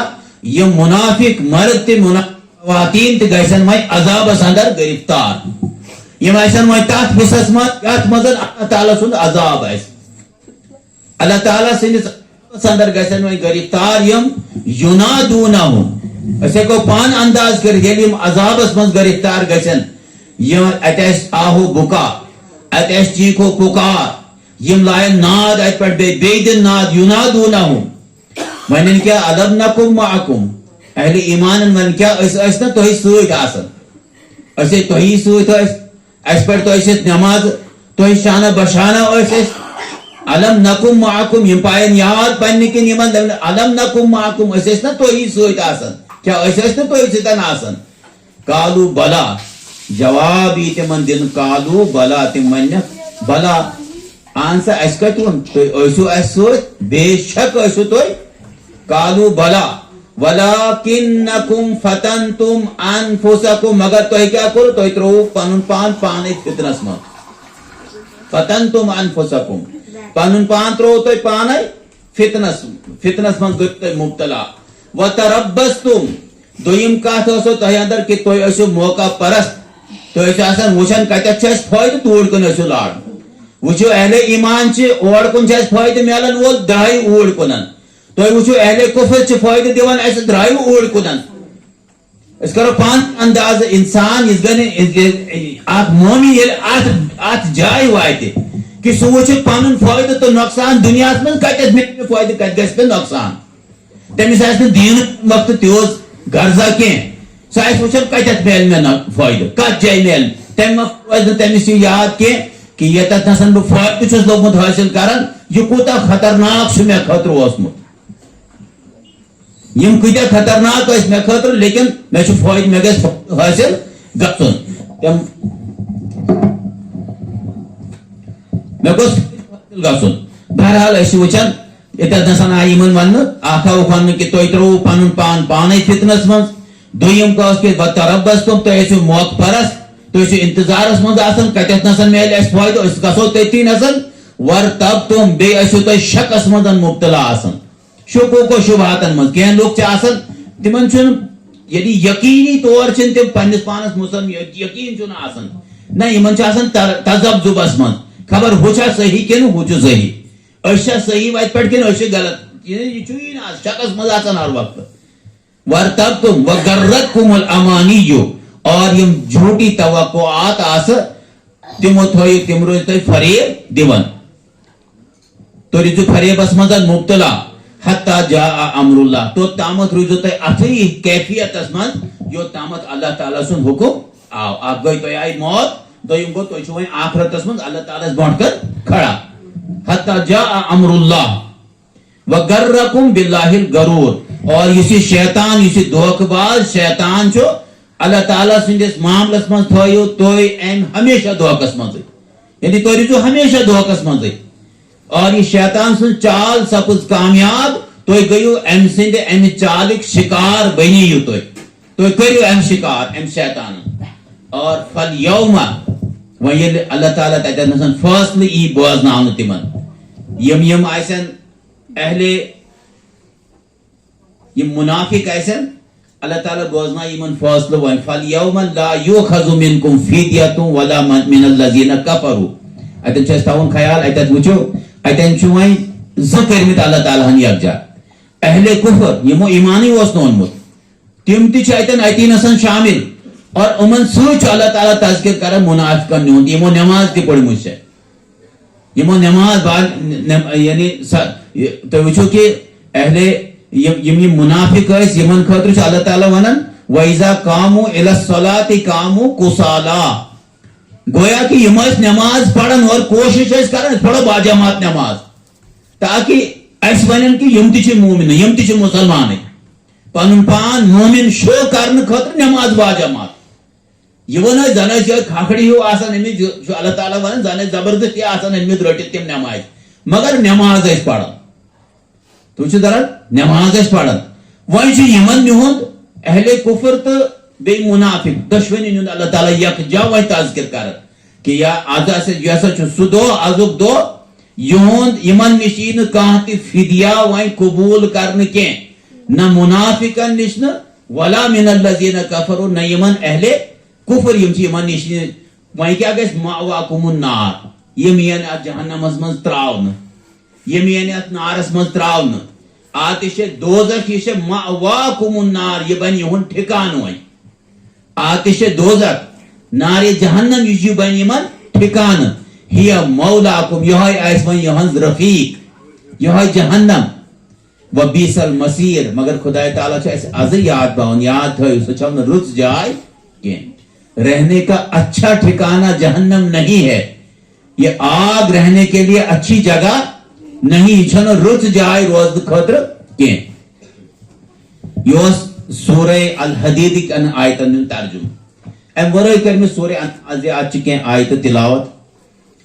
یِم منافق مرد تہِ منافق خواتین تہِ گژھن وۄنۍ عذابس اندر گرفتار۔ یِم آسن وۄنۍ تتھ حصس منٛز یتھ منٛز اللہ تعالیٰ سُنٛد عذاب آسہِ۔ اللہ تعالیٰ سٕنٛدِس عذابس اندر گژھن وۄنۍ گرفتار یِم۔ ینادونہم، أسۍ ہٮ۪کو پانہٕ انداز کٔرِتھ، ییٚلہِ یِم عذابس منٛز گرفتار گژھن، یِم اتہِ آسہِ آہو بُکا، اتہِ آسہِ چیخو پُکار، یِم لایَن ناد اَتہِ پٮ۪ٹھ بیٚیہِ، بیٚیہِ دِن ناد، ینادونہم۔ وَنَن کیٛاہ؟ الم نکم معکم۔ اہل ایمانن وَنہِ کیٛاہ؟ أسۍ ٲسۍ نہ تۄہہِ سۭتۍ آسان؟ أسۍ ہے تۄہی سۭتۍ ٲسۍ، اَسہِ پَرِ تۄہہِ سۭتۍ نٮ۪ماز، تۄہہِ شانہ بشانہ ٲسۍ أسۍ۔ الم نکم معکم، یِم پایَن یاد پننہِ کِنۍ یِمن دَپن، الم نکم معکم، أسۍ ٲسۍ نہ تۄہی سۭتۍ آسان؟ کیٛاہ أسۍ ٲسۍ نہٕ تۄہہِ سۭتۍ آسان؟ قالوا بلی، جواب یی تِمن دِنہٕ، قالوا بلی، تِم وننکھ، بلی، اہن سا، اسہِ کتہِ ووٚن، تُہۍ ٲسِو اسہِ سۭتۍ، بے شک ٲسِو تُہۍ۔ قالوا بلی، ولکنکم فتنتم انفسکم، مگر تۄہہِ کیٛاہ کوٚروٕ؟ تۄہہِ ترٛووُ پنُن پان پانے فتنس منٛز۔ فتنتم انفسکم، پنُن پان ترٛووُ تۄہہِ پانے فتنس، فتنس منٛز گٔیوٕ تُہۍ مبتلا۔ وتربصتم، دوٚیِم کتھ ٲسو تۄہہِ اندر کہِ تُہۍ ٲسِو موقع پرست، تُہۍ ٲسِو آسان وٕچھان کتٮ۪تھ چھُ اَسہِ فٲیدٕ، توٗرۍ کُن ٲسِو لاران۔ وٕچھِو اہل ایمان چھِ، اورٕ کُن چھُ اَسہِ فٲیدٕ میلان وول، درٛایِو اوٗرۍ کُنن۔ تُہۍ وٕچھِو اہل کفر چھِ فٲیدٕ دِوان اَسہِ، درٛایِو اوٗرۍ کُنن۔ أسۍ کرو پانہٕ اندازٕ، انسان یُس زن اکھ مومن ییٚلہِ اتھ، اتھ جایہِ واتہِ کہِ سُہ وٕچھِ پنُن فٲیدٕ تہٕ نۄقصان دُنیاہس منٛز، کتٮ۪تھ میلہِ مےٚ فٲیدٕ، کتہِ گژھِ مےٚ نۄقصان۔ تٔمِس آسہِ نہٕ دیٖنُک وقتہٕ تیوٗت غرضا کینٛہہ۔ سُہ آسہِ وٕچھان کتٮ۪تھ میلہِ مےٚ نہ فٲیدٕ، کتھ جایہِ میلہِ۔ تمہِ وقتہٕ روزِ نہٕ تٔمِس یہِ یاد کینٛہہ کہِ ییٚتٮ۪تھ نسن بہٕ فٲیدٕ چھُس لوٚگمُت حٲصِل کران، یہِ کوٗتاہ خطرناک چھُ مےٚ خٲطرٕ اوسمُت۔ یِم کۭتیٛاہ خطرناک ٲسۍ مےٚ خٲطرٕ، لیکن مےٚ چھُ فٲیدٕ، مےٚ گژھِ فٲیدٕ حٲصِل گژھُن۔ تِم، مےٚ گوٚژھ فٲیدٕ حٲصِل گژھُن۔ بہرحال، أسۍ چھِ وٕچھان، ییٚتٮ۪تھ نسن آیہِ یِمن وننہٕ، اکھ آوُکھ وننہٕ کہِ تۄہہِ ترٛووُ پنُن پان پانے فتنس منٛز۔ دوٚیِم کتھ کہِ وتربصتم، تُہۍ ٲسِو موقع پرست، تُہۍ ٲسِو انتظارس منٛز آسان، کتٮ۪تھ نسن میلہِ اَسہِ فٲیدٕ، أسۍ گژھو تٔتی نسن۔ وارتبتم، بیٚیہِ ٲسِو تُہۍ شکس منٛز مبتلا آسان۔ شکوک و شبہاتن منٛز۔ کینٛہہ لُکھ چھِ آسان، تِمن چھُنہٕ، یعنی یقینی طور چھِنہٕ تِم پننِس پانس مسلم، یقین چھُنہٕ آسان۔ نہ، یِمن چھُ آسان تر-، تذبذبس منٛز، خبر ہُہ چھا صحیح کِنہٕ ہُہ چھُ صحیح، أسۍ چھا صحیح وتہِ پٮ۪ٹھ کِنہٕ أسۍ چھِ غلط۔ یہِ، یہِ چھُ یی نہٕ آز، شکس منٛز آسان ہر وقتہٕ۔ وارتبتم وغرتکم الامانی، اور یِم جھوٹی توقعات آسہٕ، تِمو تھٲیِو، تِم روزِ تۄہہِ فریب دِوان۔ تُہۍ روٗزِو فریبس منٛز مبتلا۔ حتی جاء امر اللہ، توٚت تامتھ روٗزِو تُہۍ اتھٕے کیفیتس منٛز، یوٚت تامتھ اللہ تعالیٰ سُنٛد حُکم آو۔ اکھ گٔے تۄہہِ آیہِ موت، دوٚیِم گوٚو تُہۍ چھِو وۄنۍ آخرتس منٛز اللہ تعالیٰ ہس برونٛٹھ کن کھڑا۔ حتی جاء امر اللہ وغرکم باللہ الغرور۔ اور یُس یہِ شیطان، یُس یہِ دھوکہٕ باز شیطان چھُ، اللہ تعالیٰ سٕنٛدِس معاملس منٛز تھٲیِو تُہۍ أمۍ ہمیشہ دھوکس منٛزٕے۔ یعنی تُہۍ روٗزِو ہمیشہ دھوکس منٛزٕے۔ اور یہِ شیطان سٕنٛز چال سپٕز کامیاب، تُہۍ گٔیِو أمۍ سٕنٛدِ، أمہِ چالٕکۍ شکار بٔنِو تُہۍ۔ تُہۍ کٔرِو أمۍ شکار، أمۍ شیطانن۔ اور فالیوم، وۄنۍ ییٚلہِ اللہ تعالیٰ تتٮ۪ن نسن فٲصلہٕ یی بوزناونہٕ تِمن، یِم، یِم آسن اہل، یِم منافق آسن، اللہ تعالیٰ بوزنایہِ یِمن فٲصلہٕ وۄنۍ۔ فالیوم لا یؤخذ منکم فدیۃ ولا من، من الذین کفروا۔ اتٮ۪ن چھُ اَسہِ تھاوُن خیال، اتٮ۪تھ وٕچھو، اتٮ۪ن چھُ وۄنۍ زٕ کٔرمٕتۍ اللہ تعالیٰ ہن یکجا۔ اہل کفر، یِمو ایمانٕے اوس نہٕ اوٚنمُت، تِم تہِ چھِ اتٮ۪ن اتی نسن شامل۔ اور یِمن سۭتۍ چھُ اللہ تعالیٰ تذکر کران منافقن ہُنٛد، یِمو نماز تہِ پٔرمٕژ چھےٚ۔ یِمو نماز با-، نم-، یعنی سا-، یہِ، تُہۍ وٕچھِو کہِ اہل، یِم، یِم، یِم منافق ٲسۍ، یِمن خٲطرٕ چھُ اللہ تعالیٰ ونان، وَإِذَا قَامُوا إِلَى الصَّلَاةِ قَامُوا كُسَالَىٰ۔ گویا کہِ یِم ٲسۍ نماز پران اور کوٗشِش ٲسۍ کران، أسۍ پرو باجماعت نماز، تاکہِ اَسہِ ونن کہِ یِم تہِ چھِ مومن، یِم تہِ چھِ مسلمانٕے۔ پنُن پان مومن شو کرنہٕ خٲطرٕ نماز باجماعت۔ یہِ وَنو زَن ٲسۍ یِہوٚے کھکھرِ ہیوٗ آسان أنمٕتۍ، یہِ چھُ اللہ تعالیٰ وَنان، زَن ٲسۍ زبردستی آسان أنمٕتۍ رٔٹِتھ تِم نٮ۪مازِ، مگر نٮ۪ماز ٲسۍ پَران۔ تُہۍ چھِو دَران؟ نٮ۪ماز ٲسۍ پَران۔ وۄنۍ چھُ یِمَن یِہُنٛد اہلِ کُفر تہٕ بیٚیہِ مُنافِق دۄشوٕنی ہُنٛد اللہ تعالیٰ یَکجاہ وۄنۍ تذکر کَران کہِ یا آز آسہِ، یہِ ہسا چھُ سُہ دۄہ، آزُک دۄہ، یِہُنٛد، یِمَن نِش یی نہٕ کانٛہہ تہِ فدیہ وۄنۍ قبوٗل کَرنہٕ کینٛہہ، نہ مُنافِقَن نِش نہٕ، ولا من الذین کفروا، نہ یِمَن اہلِ کُفر، یِم چھِ یِمَن نِش نہٕ۔ وۄنۍ کیٛاہ گژھِ؟ مأواکم النار، یِم یِن اَتھ جہنمَس منٛز ترٛاونہٕ، یِم یِن اَتھ نارَس منٛز ترٛاونہٕ۔ آتِشِ دوزخ، یہِ چھِ مأواکم النار، یہِ بَنہِ یِہُنٛد ٹھِکانہٕ وۄنۍ۔ آتِشِ دوزخ، نارِ جہنم، یہِ چھُ بَنہِ یِمَن ٹھِکانہٕ۔ ہِیَ مولاکم، یِہوٚے آسہِ وۄنۍ یِہٕنٛز رفیق، یِہوٚے جہنم۔ وبئس المصیر، مگر خدائے تعالیٰ چھُ اَسہِ ازٕے یاد پاوان، یاد تھٲیِو، سۄ چھَو نہٕ رٕژ جاے کینٛہہ۔ رہنے کا اچھا ٹھکانہ جہنم نہیں ہے، یہ آگ رہنے کے لیے اچھی جگہ نہیں، یہِ چھَنہٕ رٕژ جاے روزنہٕ خٲطرٕ کینٛہہ۔ یہِ اوس سورہ الحدیدٕکۍ اَن آیتَن ہُنٛد ترجمہٕ۔ اَمہِ ورٲے کَرِ مےٚ سورہ انعام، زِ اَتھ چھِ کینٛہہ آیتہٕ تلاوت۔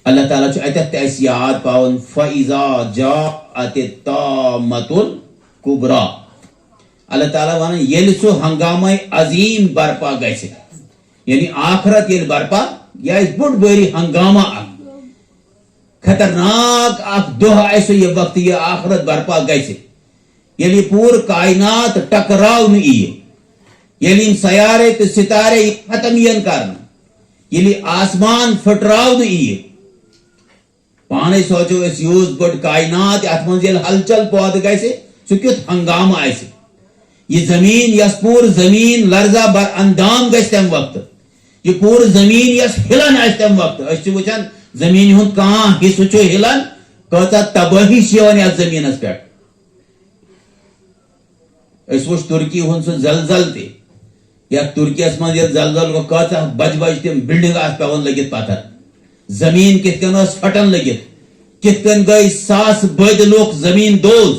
اللہ تعالیٰ چھُ اَتٮ۪تھ تہِ اَسہِ یاد پاوان، فَإِذَا جَاءَتِ الطَّامَّةُ الْكُبْرَى۔ اللہ تعالیٰ وَنان، ییٚلہِ سُہ ہنگامَے عظیٖم برپا گژھِ، یعنی آخرت ییٚلہِ برپا، یہِ آسہِ بوٚڑ بٲری ہنگامہ اکھ، خطرناک اکھ دۄہ آسہِ سُہ، یہِ وقت یہِ آخرت برپا گژھِ، ییٚلہِ یہِ پوٗرٕ کائنات ٹکراونہٕ یِیہِ، ییٚلہِ یِم سیارے تہٕ ستارے ختم یِن کرنہٕ، ییٚلہِ آسمان پھٕٹراونہٕ یِیہِ۔ پانے سوچو أسۍ، یوٗت بٔڑ کائنات، یتھ منٛز ییٚلہِ ہلچل پٲدٕ گژھِ، سُہ کیُتھ ہنگامہٕ آسہِ۔ یہِ زمین، یۄس پوٗرٕ زمین لرزہ بر اندام گژھِ تمہِ وقتہٕ، یہِ پوٗرٕ زمین یۄس ہلان آسہِ تمہِ وقتہٕ، أسۍ چھِ وٕچھان زمین ہُنٛد کانٛہہ حصہٕ چھُ ہلان، کۭژاہ تبٲہی چھِ یِوان یتھ زمینس پٮ۪ٹھ۔ أسۍ وٕچھ ترکی ہُنٛد سُہ زلزل تہِ۔ یتھ ترکیس منٛز ییٚلہِ زلزل گوٚو، کۭژاہ بجہِ بجہِ تِم بلڈنگ آسہٕ پٮ۪وان لٔگِتھ پتھر۔ زمین کِتھ کٔنۍ ٲس پھٹان لٔگِتھ، کِتھ کٔنۍ گٔے ساس بٔدۍ لُکھ زمین دوز۔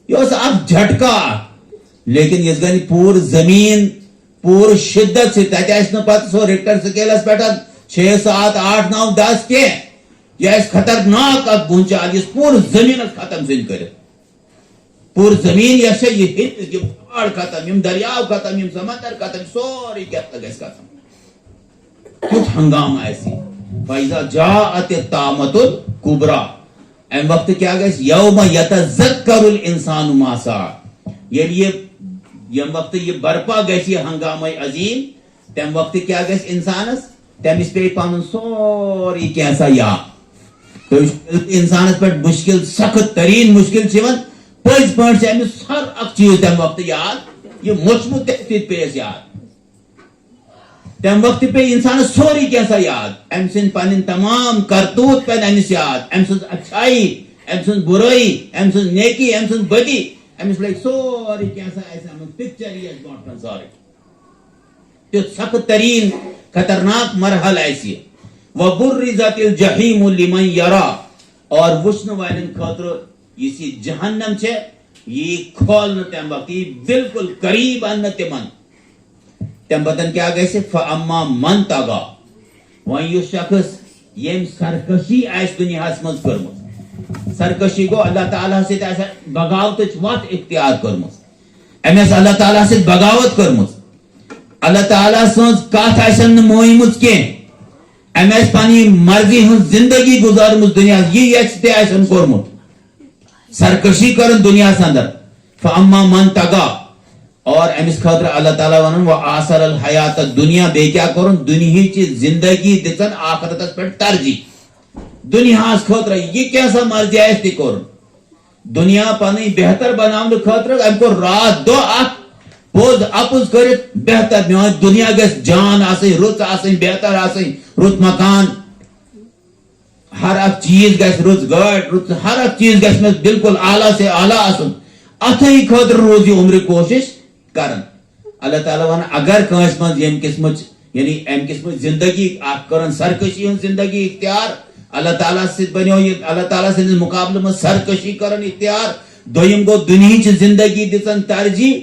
یہِ اوس اکھ جھٹکا اکھ۔ لیکن یُس زن پوٗرٕ زمین، پوٗرٕ شدت سۭتۍ، تتہِ آسہِ نہٕ پتہٕ سُہ رِکٹر سکیلس پٮ۪ٹھ شےٚ، سَتھ، ٲٹھ، نَو، دَہ کینٛہہ۔ یہِ آسہِ خطرناک اکھ بُنچال، یُس پوٗرٕ زمینس ختم ژھٕنہِ کٔرِتھ۔ پوٗرٕ زمین یۄس چھےٚ، یہِ ہیٚتہِ، یِم پہاڑ ختم، یِم دٔریاو ختم، یِم سمندر ختم، سورُے کینٛہہ گژھِ ختم۔ کیُتھ ہنگامہٕ آسہِ۔ فَإِذَا جَاءَتِ الطَّامَّةُ الْكُبْرَى۔ اَمہِ وقتہٕ کیٛاہ گژھِ؟ يَوْمَ يَتَذَكَّرُ الْإِنسَانُ مَا سَعَى۔ ییٚلہِ یہِ، ییٚمہِ وقتہٕ یہِ برپا گژھِ، یہِ ہنگامے عظیٖم، تَمہِ وقتہٕ کیٛاہ گژھِ اِنسانَس؟ تٔمِس پیٚیہِ پَنُن سورُے کینٛہہ سا یاد۔ تُہۍ وٕچھِو، ییٚلہِ اِنسانَس پٮ۪ٹھ مُشکِل، سخت تریٖن مُشکِل چھِ یِوان، پٔزۍ پٲٹھۍ چھِ أمِس ہر اکھ چیٖز تَمہِ وقتہٕ یاد، یہِ موٚچھمُت تہِ تہِ پیٚیَس یاد۔ تَمہِ وقتہٕ پیٚیہِ اِنسانَس سورُے کینٛہہ سا یاد، أمۍ سٕنٛدۍ پَنٕنۍ تمام کرتوٗت پٮ۪ن أمِس یاد، أمۍ سٕنٛز اچھایی، أمۍ سٕنٛز بُرٲیی، أمۍ سٕنٛز نیکی، أمۍ سٕنٛز بدی، أمِس لَگہِ سورُے کینٛہہ سا آسہِ آمُت، پِکچر یی اَسہِ برونٛٹھ کَنہِ سورُے۔ تیُتھ سخت تریٖن خطرناک مرحلہٕ آسہِ یہِ۔ وَبُرِّزَتِ الْجَحِيمُ لِمَنْ يَرَى۔ اور وٕچھنہٕ والٮ۪ن خٲطرٕ یُس یہِ جہنم چھےٚ، یہِ یی کھولنہٕ تَمہِ وقتہٕ، یہِ یی بالکل قریب اَننہٕ تِمن۔ تَمہِ پتہٕ کیٛاہ گژھِ؟ فَأَمَّا مَنْ طَغَى۔ وۄنۍ یُس شخص ییٚمۍ سرکشی آسہِ دُنیاہَس منٛز کٔرمٕژ، سرکشی گوٚو اللہ تعالیٰ ہَس سۭتۍ آسہِ بغاوتٕچ وَتھ اختیار کٔرمٕژ، أمۍ آسہِ اللہ تعالیٰ ہَس سۭتۍ بغاوت کٔرمٕژ، اللہ تعالیٰ سٕنٛز کتھ آسن نہٕ مٲنمٕژ کینٛہہ، أمۍ آسہِ پننہِ مرضی ہٕنٛز زندگی گُزارمٕژ دُنیاہس، یہِ یژھِ تہِ آسن کوٚرمُت، سرکشی کٔرٕن دُنیاہس اندر۔ فَأَمَّا مَنْ طَغَى، اور أمِس خٲطرٕ اللہ تعالیٰ ونان، وَآثَرَ الْحَيَاةَ الدُّنْيَا، بیٚیہِ کیٛاہ کوٚرُن؟ دُنیہٕچہِ زندگی دِژن آخرتس پٮ۪ٹھ ترجیح۔ دُنیاہس خٲطرٕ یہِ کینٛہہ سا مرضی آسہِ تہِ کوٚرُن۔ دُنیا پنٕنۍ بہتر بناونہٕ خٲطرٕ أمۍ کوٚر راتھ دۄہ اکھ پوٚز اپُز کٔرِتھ بہتر۔ میٲنۍ دُنیا گژھِ جان آسٕنۍ، رٕژ آسٕنۍ، بہتر آسٕنۍ، رُت مکان، ہر اکھ چیٖز گژھِ، رٕژ گٲڑۍ، رُت، ہر اکھ چیٖز گژھِ مےٚ بالکل اعلیٰ سے اعلیٰ آسُن۔ اتھٕے خٲطرٕ روٗز یہِ عمرِ کوٗشِش کران۔ اللہ تعالیٰ ونان، اگر کٲنٛسہِ منٛز ییٚمہِ قٕسمٕچ، یعنی امہِ قٕسمٕچ زندگی اکھ کٔرٕن، سرکشی ہٕنٛز زندگی اختیار، اللہ تعالیٰ سۭتۍ بنیو یہِ، اللہ تعالیٰ سٕنٛدِس مقابلہٕ منٛز سرکشی کٔرٕن اختیار، دوٚیِم گوٚو دُنہِچہِ زندگی دِژن ترجیح،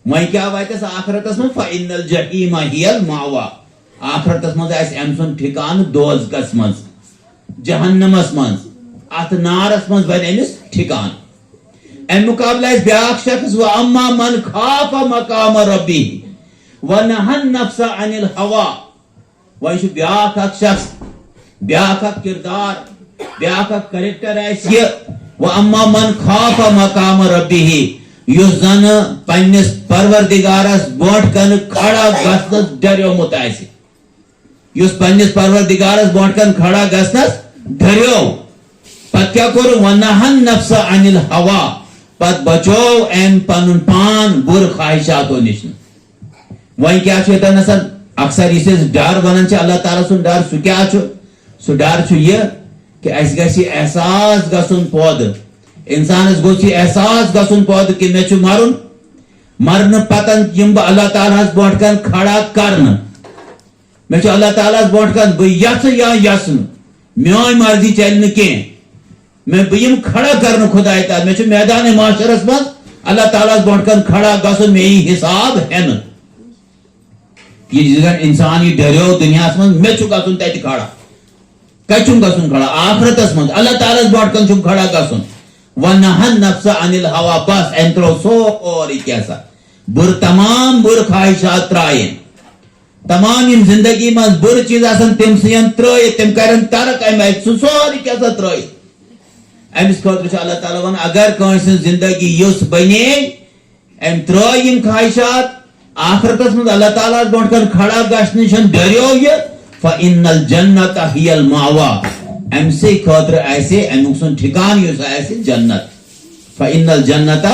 وۄنۍ کیٛاہ واتٮ۪س آخرتس منٛز؟ فَإِنَّ الْجَحِيمَ هِيَ الْمَأْوَى۔ آخرتس منٛز آسہِ أمۍ سُنٛد ٹھکانہٕ دوزخس منٛز، جہنمس منٛز، اتھ نارس منٛز بنہِ أمِس ٹھکانہٕ۔ امہِ مقابلہٕ آسہِ بیٛاکھ شخص، وَأَمَّا مَنْ خَافَ مَقَامَ رَبِّهِ وَنَهَى النَّفْسَ عَنِ الْهَوَى۔ وۄنۍ چھُ بیٛاکھ اکھ شخص، بیٛاکھ اکھ کردار، بیٛاکھ اکھ کریکٹر آسہِ یہِ، وَأَمَّا مَنْ خَافَ مَقَامَ رَبِّهِ، یُس زن پننِس پروردگارس برونٛٹھ کنہٕ کھڑا گژھنس ڈریومُت آسہِ۔ یُس پننِس پروردگارس برونٛٹھ کنہٕ کھڑا گژھنس ڈریو، پتہٕ کیٛاہ کوٚر؟ وَنَهَى النَّفْسَ عَنِ الْهَوَى، پتہٕ بچوو أمۍ پنُن پان بُرٕ خواہشاتو نِش۔ وۄنۍ کیٛاہ چھُ ییٚتٮ۪ن آسان؟ اکثر یُس أسۍ ڈر ونان چھِ، اللہ تعالیٰ سُنٛد ڈر، سُہ کیٛاہ چھُ؟ سُہ ڈر چھُ یہِ کہِ اَسہِ گژھِ یہِ احساس گژھُن پٲدٕ، انسانس گوٚژھ یہِ احساس گژھُن پٲدٕ کہِ مےٚ چھُ مرُن، مرنہٕ پتن یِمہٕ بہٕ اللہ تعالیٰ ہس برونٛٹھ کنہٕ کھڑا کرنہٕ۔ مےٚ چھُ اللہ تعالیٰ ہس برونٛٹھ کنہٕ، بہٕ یژھٕ یا یژھٕ نہٕ، میٲنۍ مرضی چلہِ نہٕ کینٛہہ۔ مےٚ، بہٕ یِمہٕ کھڑا کرنہٕ خدایہِ تعالیٰ، مےٚ چھُ میدان محشرس منٛز اللہ تعالیٰ ہس برونٛٹھ کنہٕ کھڑا گژھُن، مےٚ یی حساب ہٮ۪نہٕ۔ یہِ زن انسان یہِ ڈریو دُنیاہس منٛز، مےٚ چھُ گژھُن تتہِ کھڑا۔ کتہِ چھُم گژھُن کھڑا؟ آخرتس منٛز اللہ تعالیٰ ہس برونٛٹھ کنہٕ چھُم کھڑا گژھُن۔ وَنَهَى النَّفْسَ عَنِ الْهَوَى، بس أمۍ ترٛوو سورُے کینٛہہ سا۔ بُرٕ، تمام بُرٕ خواہشات ترٛایہِ أمۍ۔ تمام یِم زندگی منٛز بُرٕ چیٖز آسن، تِم ژھٕنن ترٛٲیِتھ، تِم کرن ترک امہِ آیہِ، سُہ سورُے کینٛہہ سا ترٛٲیِتھ۔ أمِس خٲطرٕ چھُ اللہ تعالیٰ ونان، اگر کٲنٛسہِ ہٕنٛز زندگی یِژھ بنے، أمۍ ترٛٲے یِم خواہشات، آخرتس منٛز اللہ تعالیٰ ہس برونٛٹھ کنہٕ کھڑا گژھنہٕ نِش ڈریو یہِ، فَإِنَّ الْجَنَّةَ هِيَ الْمَأْوَى، أمۍ سٕے خٲطرٕ آسہِ امیُک سُنٛد ٹھکان یُس آسہِ جنت۔ فَإِنَّ الْجَنَّةَ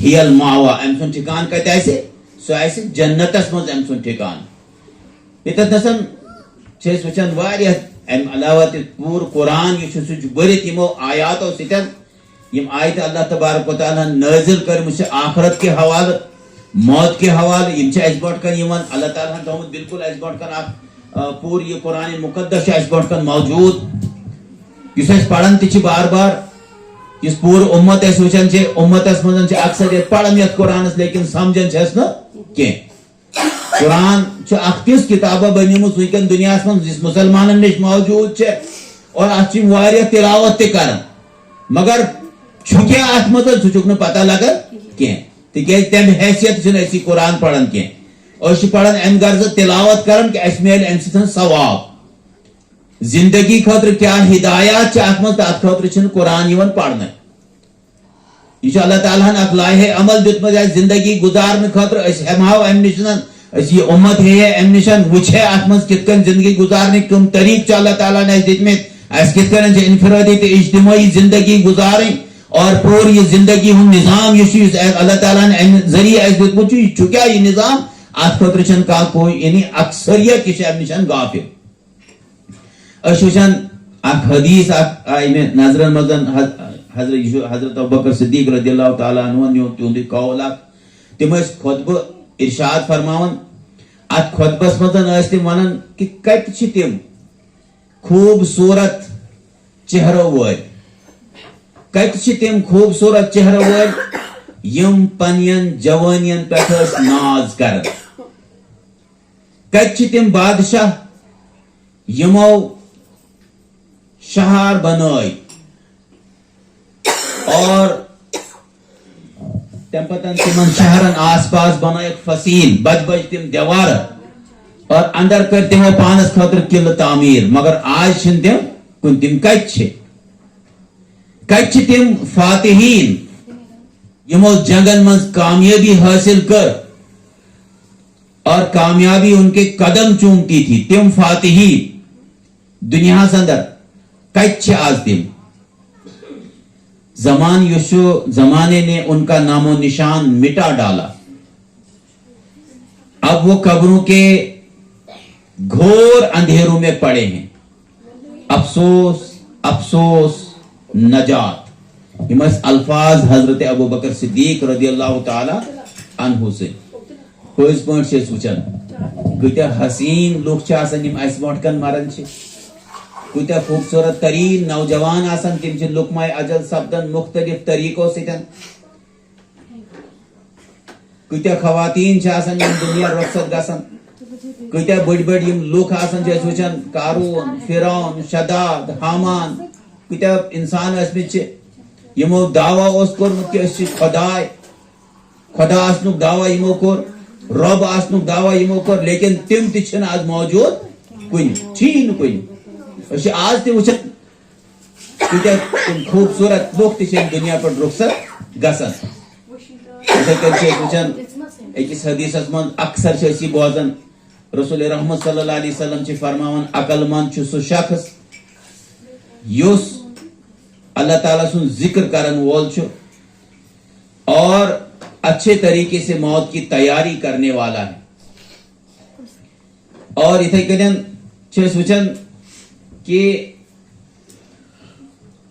هِيَ الْمَأْوَى، أمۍ سُنٛد ٹھکان کتہِ آسہِ؟ سُہ آسہِ جنتس منٛز أمۍ سُنٛد ٹھکان۔ ییٚتٮ۪تھ نَسَن چھِ أسۍ وٕچھان واریاہ، اَمہِ علاوہ تہِ پوٗرٕ قرآن یُس چھُ، سُہ چھُ بٔرِتھ یِمو آیاتو سۭتۍ، یِم آیتہٕ اللہ تبارک و تعالیٰ ہن نٲزِل کٔرمٕژ چھِ آخرت کہِ حوالہٕ، موت کہِ حوالہٕ، یِم چھِ اَسہِ برونٛٹھ کَنہِ یِوان۔ اللہ تعالیٰ ہن تھوٚومُت بالکل اَسہِ برونٛٹھ کَنہِ اَکھ، آ، پوٗرٕ یہِ قرآن مقدس چھُ اَسہِ برونٛٹھ کَنہِ موجوٗد، یُس أسۍ پَران تہِ چھِ بار بار، یُس پوٗرٕ اُمت أسۍ وٕچھان چھِ، اُمتَس منٛز چھِ اکثریت پَران یَتھ قرآنَس، لیکن سَمجھان چھَس نہٕ کینٛہہ۔ قرآن چھُ اکھ تِژھ کتابہ بنیمٕژ وٕنکیٚن دُنیاہس منٛز، یُس مسلمانن نِش موجود چھِ، اور اتھ چھِ یِم واریاہ تلاوت تہِ کران، مگر چھُ کیٛاہ اتھ منٛز، سُہ چھُکھ نہٕ پتہ لگان کینٛہہ، تِکیازِ تمہِ حیثیت چھُنہٕ أسۍ یہِ قرآن پران کینٛہہ۔ أسۍ چھِ پران امہِ غرضہٕ تلاوت کران کہِ اسہِ میلہِ امہِ سۭتۍ ثواب۔ زندگی خٲطرٕ کیٛاہ ہدایات چھِ اتھ منٛز، تتھ خٲطرٕ چھُنہٕ قرآن یِوان پرنہٕ۔ یہِ چھُ اللہ تعالیٰ ہن اکھ لایحہ عمل دیُتمُت اَسہِ زندگی گُزارنہٕ خٲطرٕ۔ أسۍ ہٮ۪مہٕ ہاو اَمہِ نِش، أسۍ یہِ اُمت ہیٚیہِ ہے اَمہِ نِش، وٕچھِ ہے اَتھ منٛز کِتھ کٔنۍ زندگی گُزارنٕکۍ کٕم طریٖقہٕ چھِ اللہ تعالیٰ ہن اَسہِ دِتمٕتۍ، اَسہِ کِتھ کٔنۍ چھِ انفرٲدی تہٕ اجتمٲعی زندگی گُزارٕنۍ، اور پوٗرٕ یہِ زندگی ہُنٛد نظام یُس چھُ، یُس اللہ تعالیٰ ہن اَمہِ ذٔریعہٕ اَسہِ دیُتمُت چھُ، یہِ چھُ کیٛاہ یہِ نظام، اَتھ خٲطرٕ چھَنہٕ کانٛہہ کوٗ-، یعنی اکثریت یہِ چھِ اَمہِ نِش غافل۔ أسۍ چھِ وٕچھان اکھ حدیث اکھ آیہِ مےٚ نظرن منٛز، حض-، حضرت، یہِ چھُ حضرت ابوبکر صدیق رضی اللہ تعالیٰ عنہ نیوٗ تِہُنٛدُے قول اکھ۔ تِم ٲسۍ خطبہٕ ارشاد فرماوان۔ اتھ خطبس منٛز ٲسۍ تِم ونان کہِ کتہِ چھِ تِم خوٗبصوٗرت چہرو وٲلۍ؟ کتہِ چھِ تِم خوٗبصوٗرت چہرو وٲلۍ یِم پننٮ۪ن جوٲنین پٮ۪ٹھ ٲسۍ ناز کران؟ کتہِ چھِ تِم بادشاہ یِمو شہر بنٲے اور تمہِ پتہٕ تِمن شہرن آس پاس بنٲیکھ فصیل، بج بج تِم دیوار اور اندر کٔرۍ تِمو پانس خٲطرٕ قلعہٕ تعمیٖر، مگر آز چھِنہٕ تِم کُنہِ۔ تِم کتہِ چھِ؟ کتہِ چھِ تِم فاتحین یِمو جنگن منٛز کامیٲبی حٲصِل کٔر اور کامیابی ان کے قدم چومتی تھی؟ تِم فاتحین دُنیاہس اندر کتہِ چھِ آز تِم؟ زمان یُس چھُ، زمانے نے ان کا نام و نشان مٹا ڈالا۔ اب وہ قبروں کے گھور اندھیروں میں پڑے ہیں۔ افسوس، افسوس، نجات۔ یِم ٲسۍ الفاظ حضرت ابوبکر صدیق رضی اللہ تعالیٰ عنہ سٕنٛدۍ۔ پٔزۍ پٲٹھۍ چھِ أسۍ وٕچھان، کۭتیٛاہ حسیٖن لُکھ چھِ آسان، یِم اَسہِ برونٛٹھ کَنہِ مَران چھِ۔ کۭتیٛاہ خوٗبصوٗرت تریٖن نوجوان آسان، تِم چھِ لُقمہ اجل سَپدان مُختٔلِف طریٖقو سۭتۍ۔ کۭتیٛاہ خواتیٖن چھِ آسان، یِم دُنیا رۄخصت گژھان۔ کۭتیاہ بٔڑۍ بٔڑۍ یِم لُکھ آسان چھِ أسۍ وٕچھان، قارون، فرعون، شداد، حامان، کۭتیاہ انسان ٲسمٕتۍ چھِ، یِمو دعویٰ اوس کوٚرمُت کہِ أسۍ چھِ خداے۔ خدا آسنُک دعویٰ یِمو کوٚر، رۄب آسنُک دعویٰ یِمو کوٚر، لیکن تِم تہِ چھِنہٕ آز موجود کُنہِ، چھِی نہٕ کُنہِ۔ أسۍ چھِ آز تہِ وٕچھان، کۭتیاہ تِم خوٗبصوٗرت لُکھ تہِ چھِ اَمہِ دُنیا پٮ۪ٹھ رُخصت گژھان۔ یِتھَے کٔنۍ چھِ أسۍ وٕچھان، أکِس حدیٖثَس منٛز اکثر چھِ أسۍ یہِ بوزان، رسول رحمت صلی اللہ علیہ وسلم چھِ فرماوان، عقل مند چھُ سُہ شخص یُس اللہ تعالیٰ سُنٛد ذکر کرن وول چھُ اور اچھے طریقے سے موت کی تیاری کرنے والا ہے۔ اور یِتھَے کٔنۍ چھِ أسۍ وٕچھان کہِ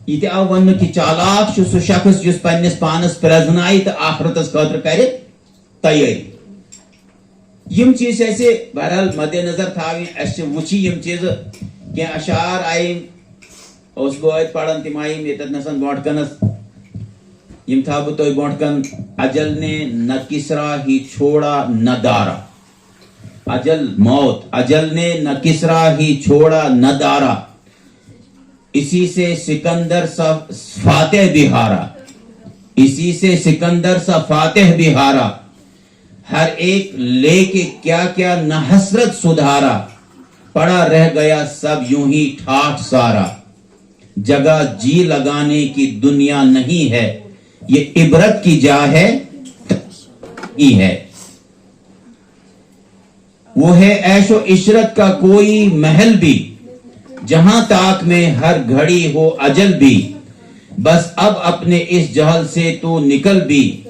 یہِ تہِ آو وننہٕ کہِ چالاک چھُ سُہ شخص یُس پننِس پانس پرٛزنایہِ تہٕ آخرتس خٲطرٕ کرِ تیٲری۔ یِم چیٖز چھِ اَسہِ بہرحال مدِ نظر تھاوٕنۍ۔ اَسہِ چھِ وٕچھِ یِم چیٖزٕ، کینٛہہ اشعار آیہِ، اوسُس بہٕ ٲدۍ پران، تِم آیہِ ییٚتٮ۪تھ نَسَن برونٛٹھ کَنَس، یِم تھاوٕ بہٕ تۄہہِ برونٛٹھ کَن۔ اجل نے نہ کسرا ہی چھوڑا نہ دارا، اجل موت، اجل نے نہ کسرا ہی چھوڑا نہ دارا، اسی سے سکندر سا فاتح بھی ہارا، اسی سے سکندر سا فاتح بھی ہارا، ہر ایک لے کے کیا کیا نہ حسرت سدھارا، پڑا رہ گیا سب یوں ہی ٹھاٹھ سارا۔ جگہ جی لگانے کی دنیا نہیں ہے، یہ عبرت کی جا ہے، نہیں ہے۔ وہ ہے عیش و عشرت کا کوئی محل بھی، جہاں تاک میں ہر گھڑی ہو اجل بھی۔ بس اب اپنے اس جہل سے تو نکل بھی،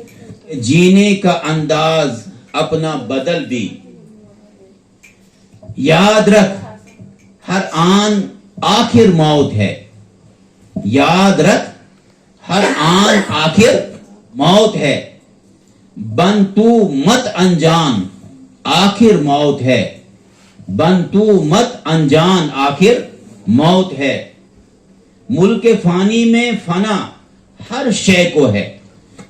جینے کا انداز اپنا بدل بھی۔ یاد رکھ، ہر آن آخر موت ہے۔ یاد رکھ، ہر آن آخر موت ہے۔ بن تو مت انجان، آخر موت ہے۔ بن تو مت انجان، آخر موت ہے۔ ملک فانی میں فنا ہر شے کو ہے۔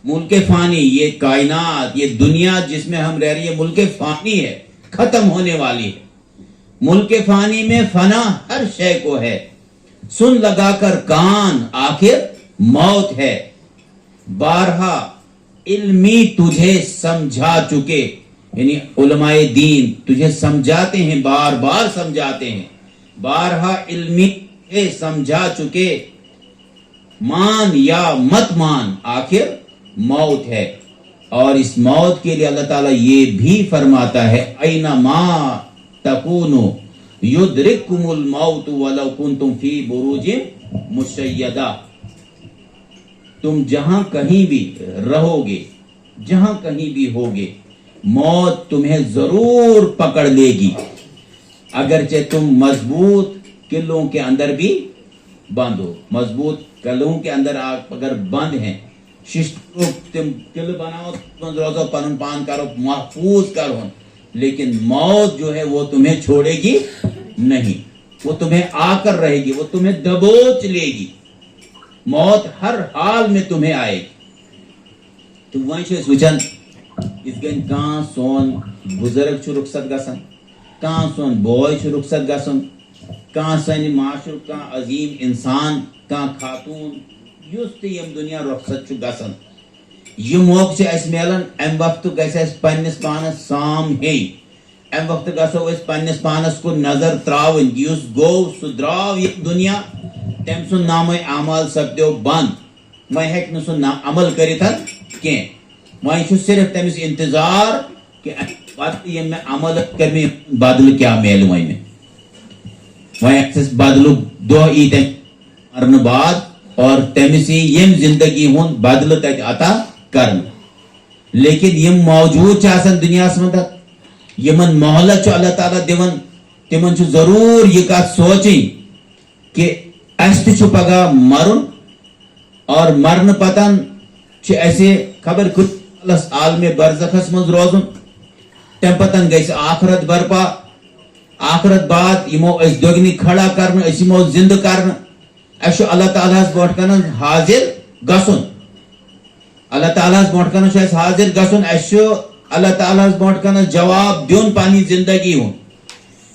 ملک فانی، یہ کائنات، یہ دنیا جس میں ہم رہ رہے ہیں، ملک فانی ہے، ختم ہونے والی ہے۔ ملک فانی میں فنا ہر شے کو ہے۔ سن لگا کر کان، آخر موت ہے۔ بارہا علمی تجھے سمجھا چکے، یعنی علماء دین تجھے سمجھاتے ہیں، بار بار سمجھاتے ہیں۔ بارہا علمی تجھے سمجھا چکے، مان یا مت مان، آخر موت ہے۔ اور اس موت کے لیے اللہ تعالیٰ یہ بھی فرماتا ہے، اینما تکونو یدرککم الموت ولو کنتم فی بروج مشیدہ۔ تم جہاں کہیں بھی رہو گے، جہاں کہیں بھی ہوگے، موت تمہیں ضرور پکڑ لے گی، اگرچہ تم مضبوط قلعوں کے اندر بھی بند ہو۔ مضبوط قلعوں کے اندر آپ اگر بند ہیں، ششترو تم قلعہ بناؤ، تم روزو پنن پان کرو، محفوظ کرو، لیکن موت جو ہے وہ تمہیں چھوڑے گی نہیں، وہ تمہیں آ کر رہے گی، وہ تمہیں دبوچ لے گی۔ موت ہر حال میں تمہیں آئے گی۔ تہٕ وۄنۍ چھِ أسۍ وٕچھان، یِتھ کٔنۍ کانٛہہ سون بُزرٕگ چھُ رُخصت گژھان، کانٛہہ سون بوے چھُ رُخصت گژھان، کانٛہہ سانہِ معاشرُک کانٛہہ عظیٖم اِنسان، کانٛہہ خاتوٗن، یُس تہِ ییٚمہِ دُنیا رُخصت چھُ گژھان، یہِ موقعہٕ چھُ اَسہِ میلان، اَمہِ وقتہٕ گژھِ اَسہِ پنٛنِس پانَس سام ہیٚنۍ۔ اَمہِ وقتہٕ گژھو أسۍ پنٛنِس پانَس کُن نظر ترٛاوٕنۍ، یُس گوٚو، سُہ درٛاو یہِ دُنیا، تٔمۍ سُنٛد نامَے اعمال سپدیو بنٛد۔ وۄنۍ ہیٚکہِ نہٕ سُہ نہ عمل کٔرِتھ کینٛہہ۔ وۄنۍ چھُ صرف تٔمِس انتظار کہِ اَمہِ بدلہٕ ییٚمۍ مےٚ عمل کٔرۍ مےٚ، بدلہٕ کیٛاہ میلہِ وۄنۍ مےٚ۔ وۄنۍ آسٮ۪س بدلُک دۄہ یی تٔمۍ مرنہٕ بعد اور تٔمِس یی ییٚمۍ زندگی ہُنٛد بدلہٕ تَتہِ عطا کرنہٕ۔ لیکن یِم موجود چھِ آسان دُنیاہَس منٛز، یِمن مہلت چھُ اللہ تعالیٰ دِوان، تِمن چھُ ضروٗر یہِ کتھ سونچٕنۍ کہِ اسہِ تہِ چھُ پگاہ مرُن اور مرنہٕ پتن چھُ اسہِ خبر کۭتِس کالس عالمِ برزخس منٛز روزُن۔ تمہِ پتن گژھِ آخرت برپا۔ آخرت بعد یِمو أسۍ دۄگنہِ کھڑا کرنہٕ، أسۍ یِمو زندٕ کرنہٕ۔ اسہِ چھُ اللہ تعالیٰ ہس برونٛٹھ کنن حاضر گژھُن۔ اللہ تعالیٰ ہس برونٛٹھ کنن چھُ اسہِ حاضر گژھُن۔ اسہِ چھُ اللہ تعالیٰ ہس برونٛٹھ کنن جواب دیُن پننہِ زندگی ہُنٛد۔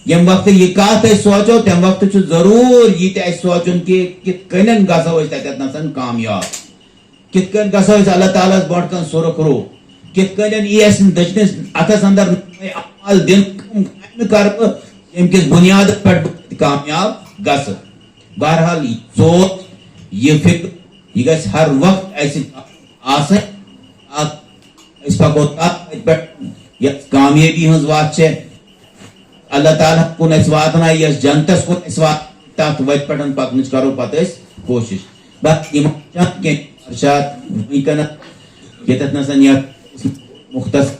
ییٚمہِ وقتہٕ یہِ کتھ أسۍ سونٛچو، تمہِ وقتہٕ چھُ ضروٗر یہِ تہِ اَسہِ سونٛچُن کہِ کِتھ کٔنۍ گژھو أسۍ تتٮ۪تھ نسن کامیاب، کِتھ کٔنۍ گژھو أسۍ اللہ تعالیٰ ہس برونٛٹھ کن سُرخرو، کِتھ کٔنۍ یی اَسہِ دٔچھنِس اتھس اندر نٔے اعمال دِنہٕ، کم کامہِ کرٕ بہٕ، ییٚمہِ کِس بُنیادس پٮ۪ٹھ بہٕ کامیاب گژھٕ۔ بہرحال، یہِ سونٛچ، یہِ فکر، یہِ گژھِ ہر وقت اَسہِ آسٕنۍ۔ اکھ، أسۍ پکو تتھ وتہِ پٮ۪ٹھ یۄس کامیٲبی ہٕنٛز وتھ چھےٚ، اللہ تعالیٰ کُن اَسہِ واتنایہِ، یۄس جنتس کُن اَسہِ واتنایہِ، تتھ وتہِ پٮ۪ٹھ پکنٕچ کرو پتہٕ أسۍ کوٗشش۔ بس یِم چھِ کینٛہہ ارشاد وٕنکیٚنس ییٚتٮ۪تھ نسن یتھ مختصر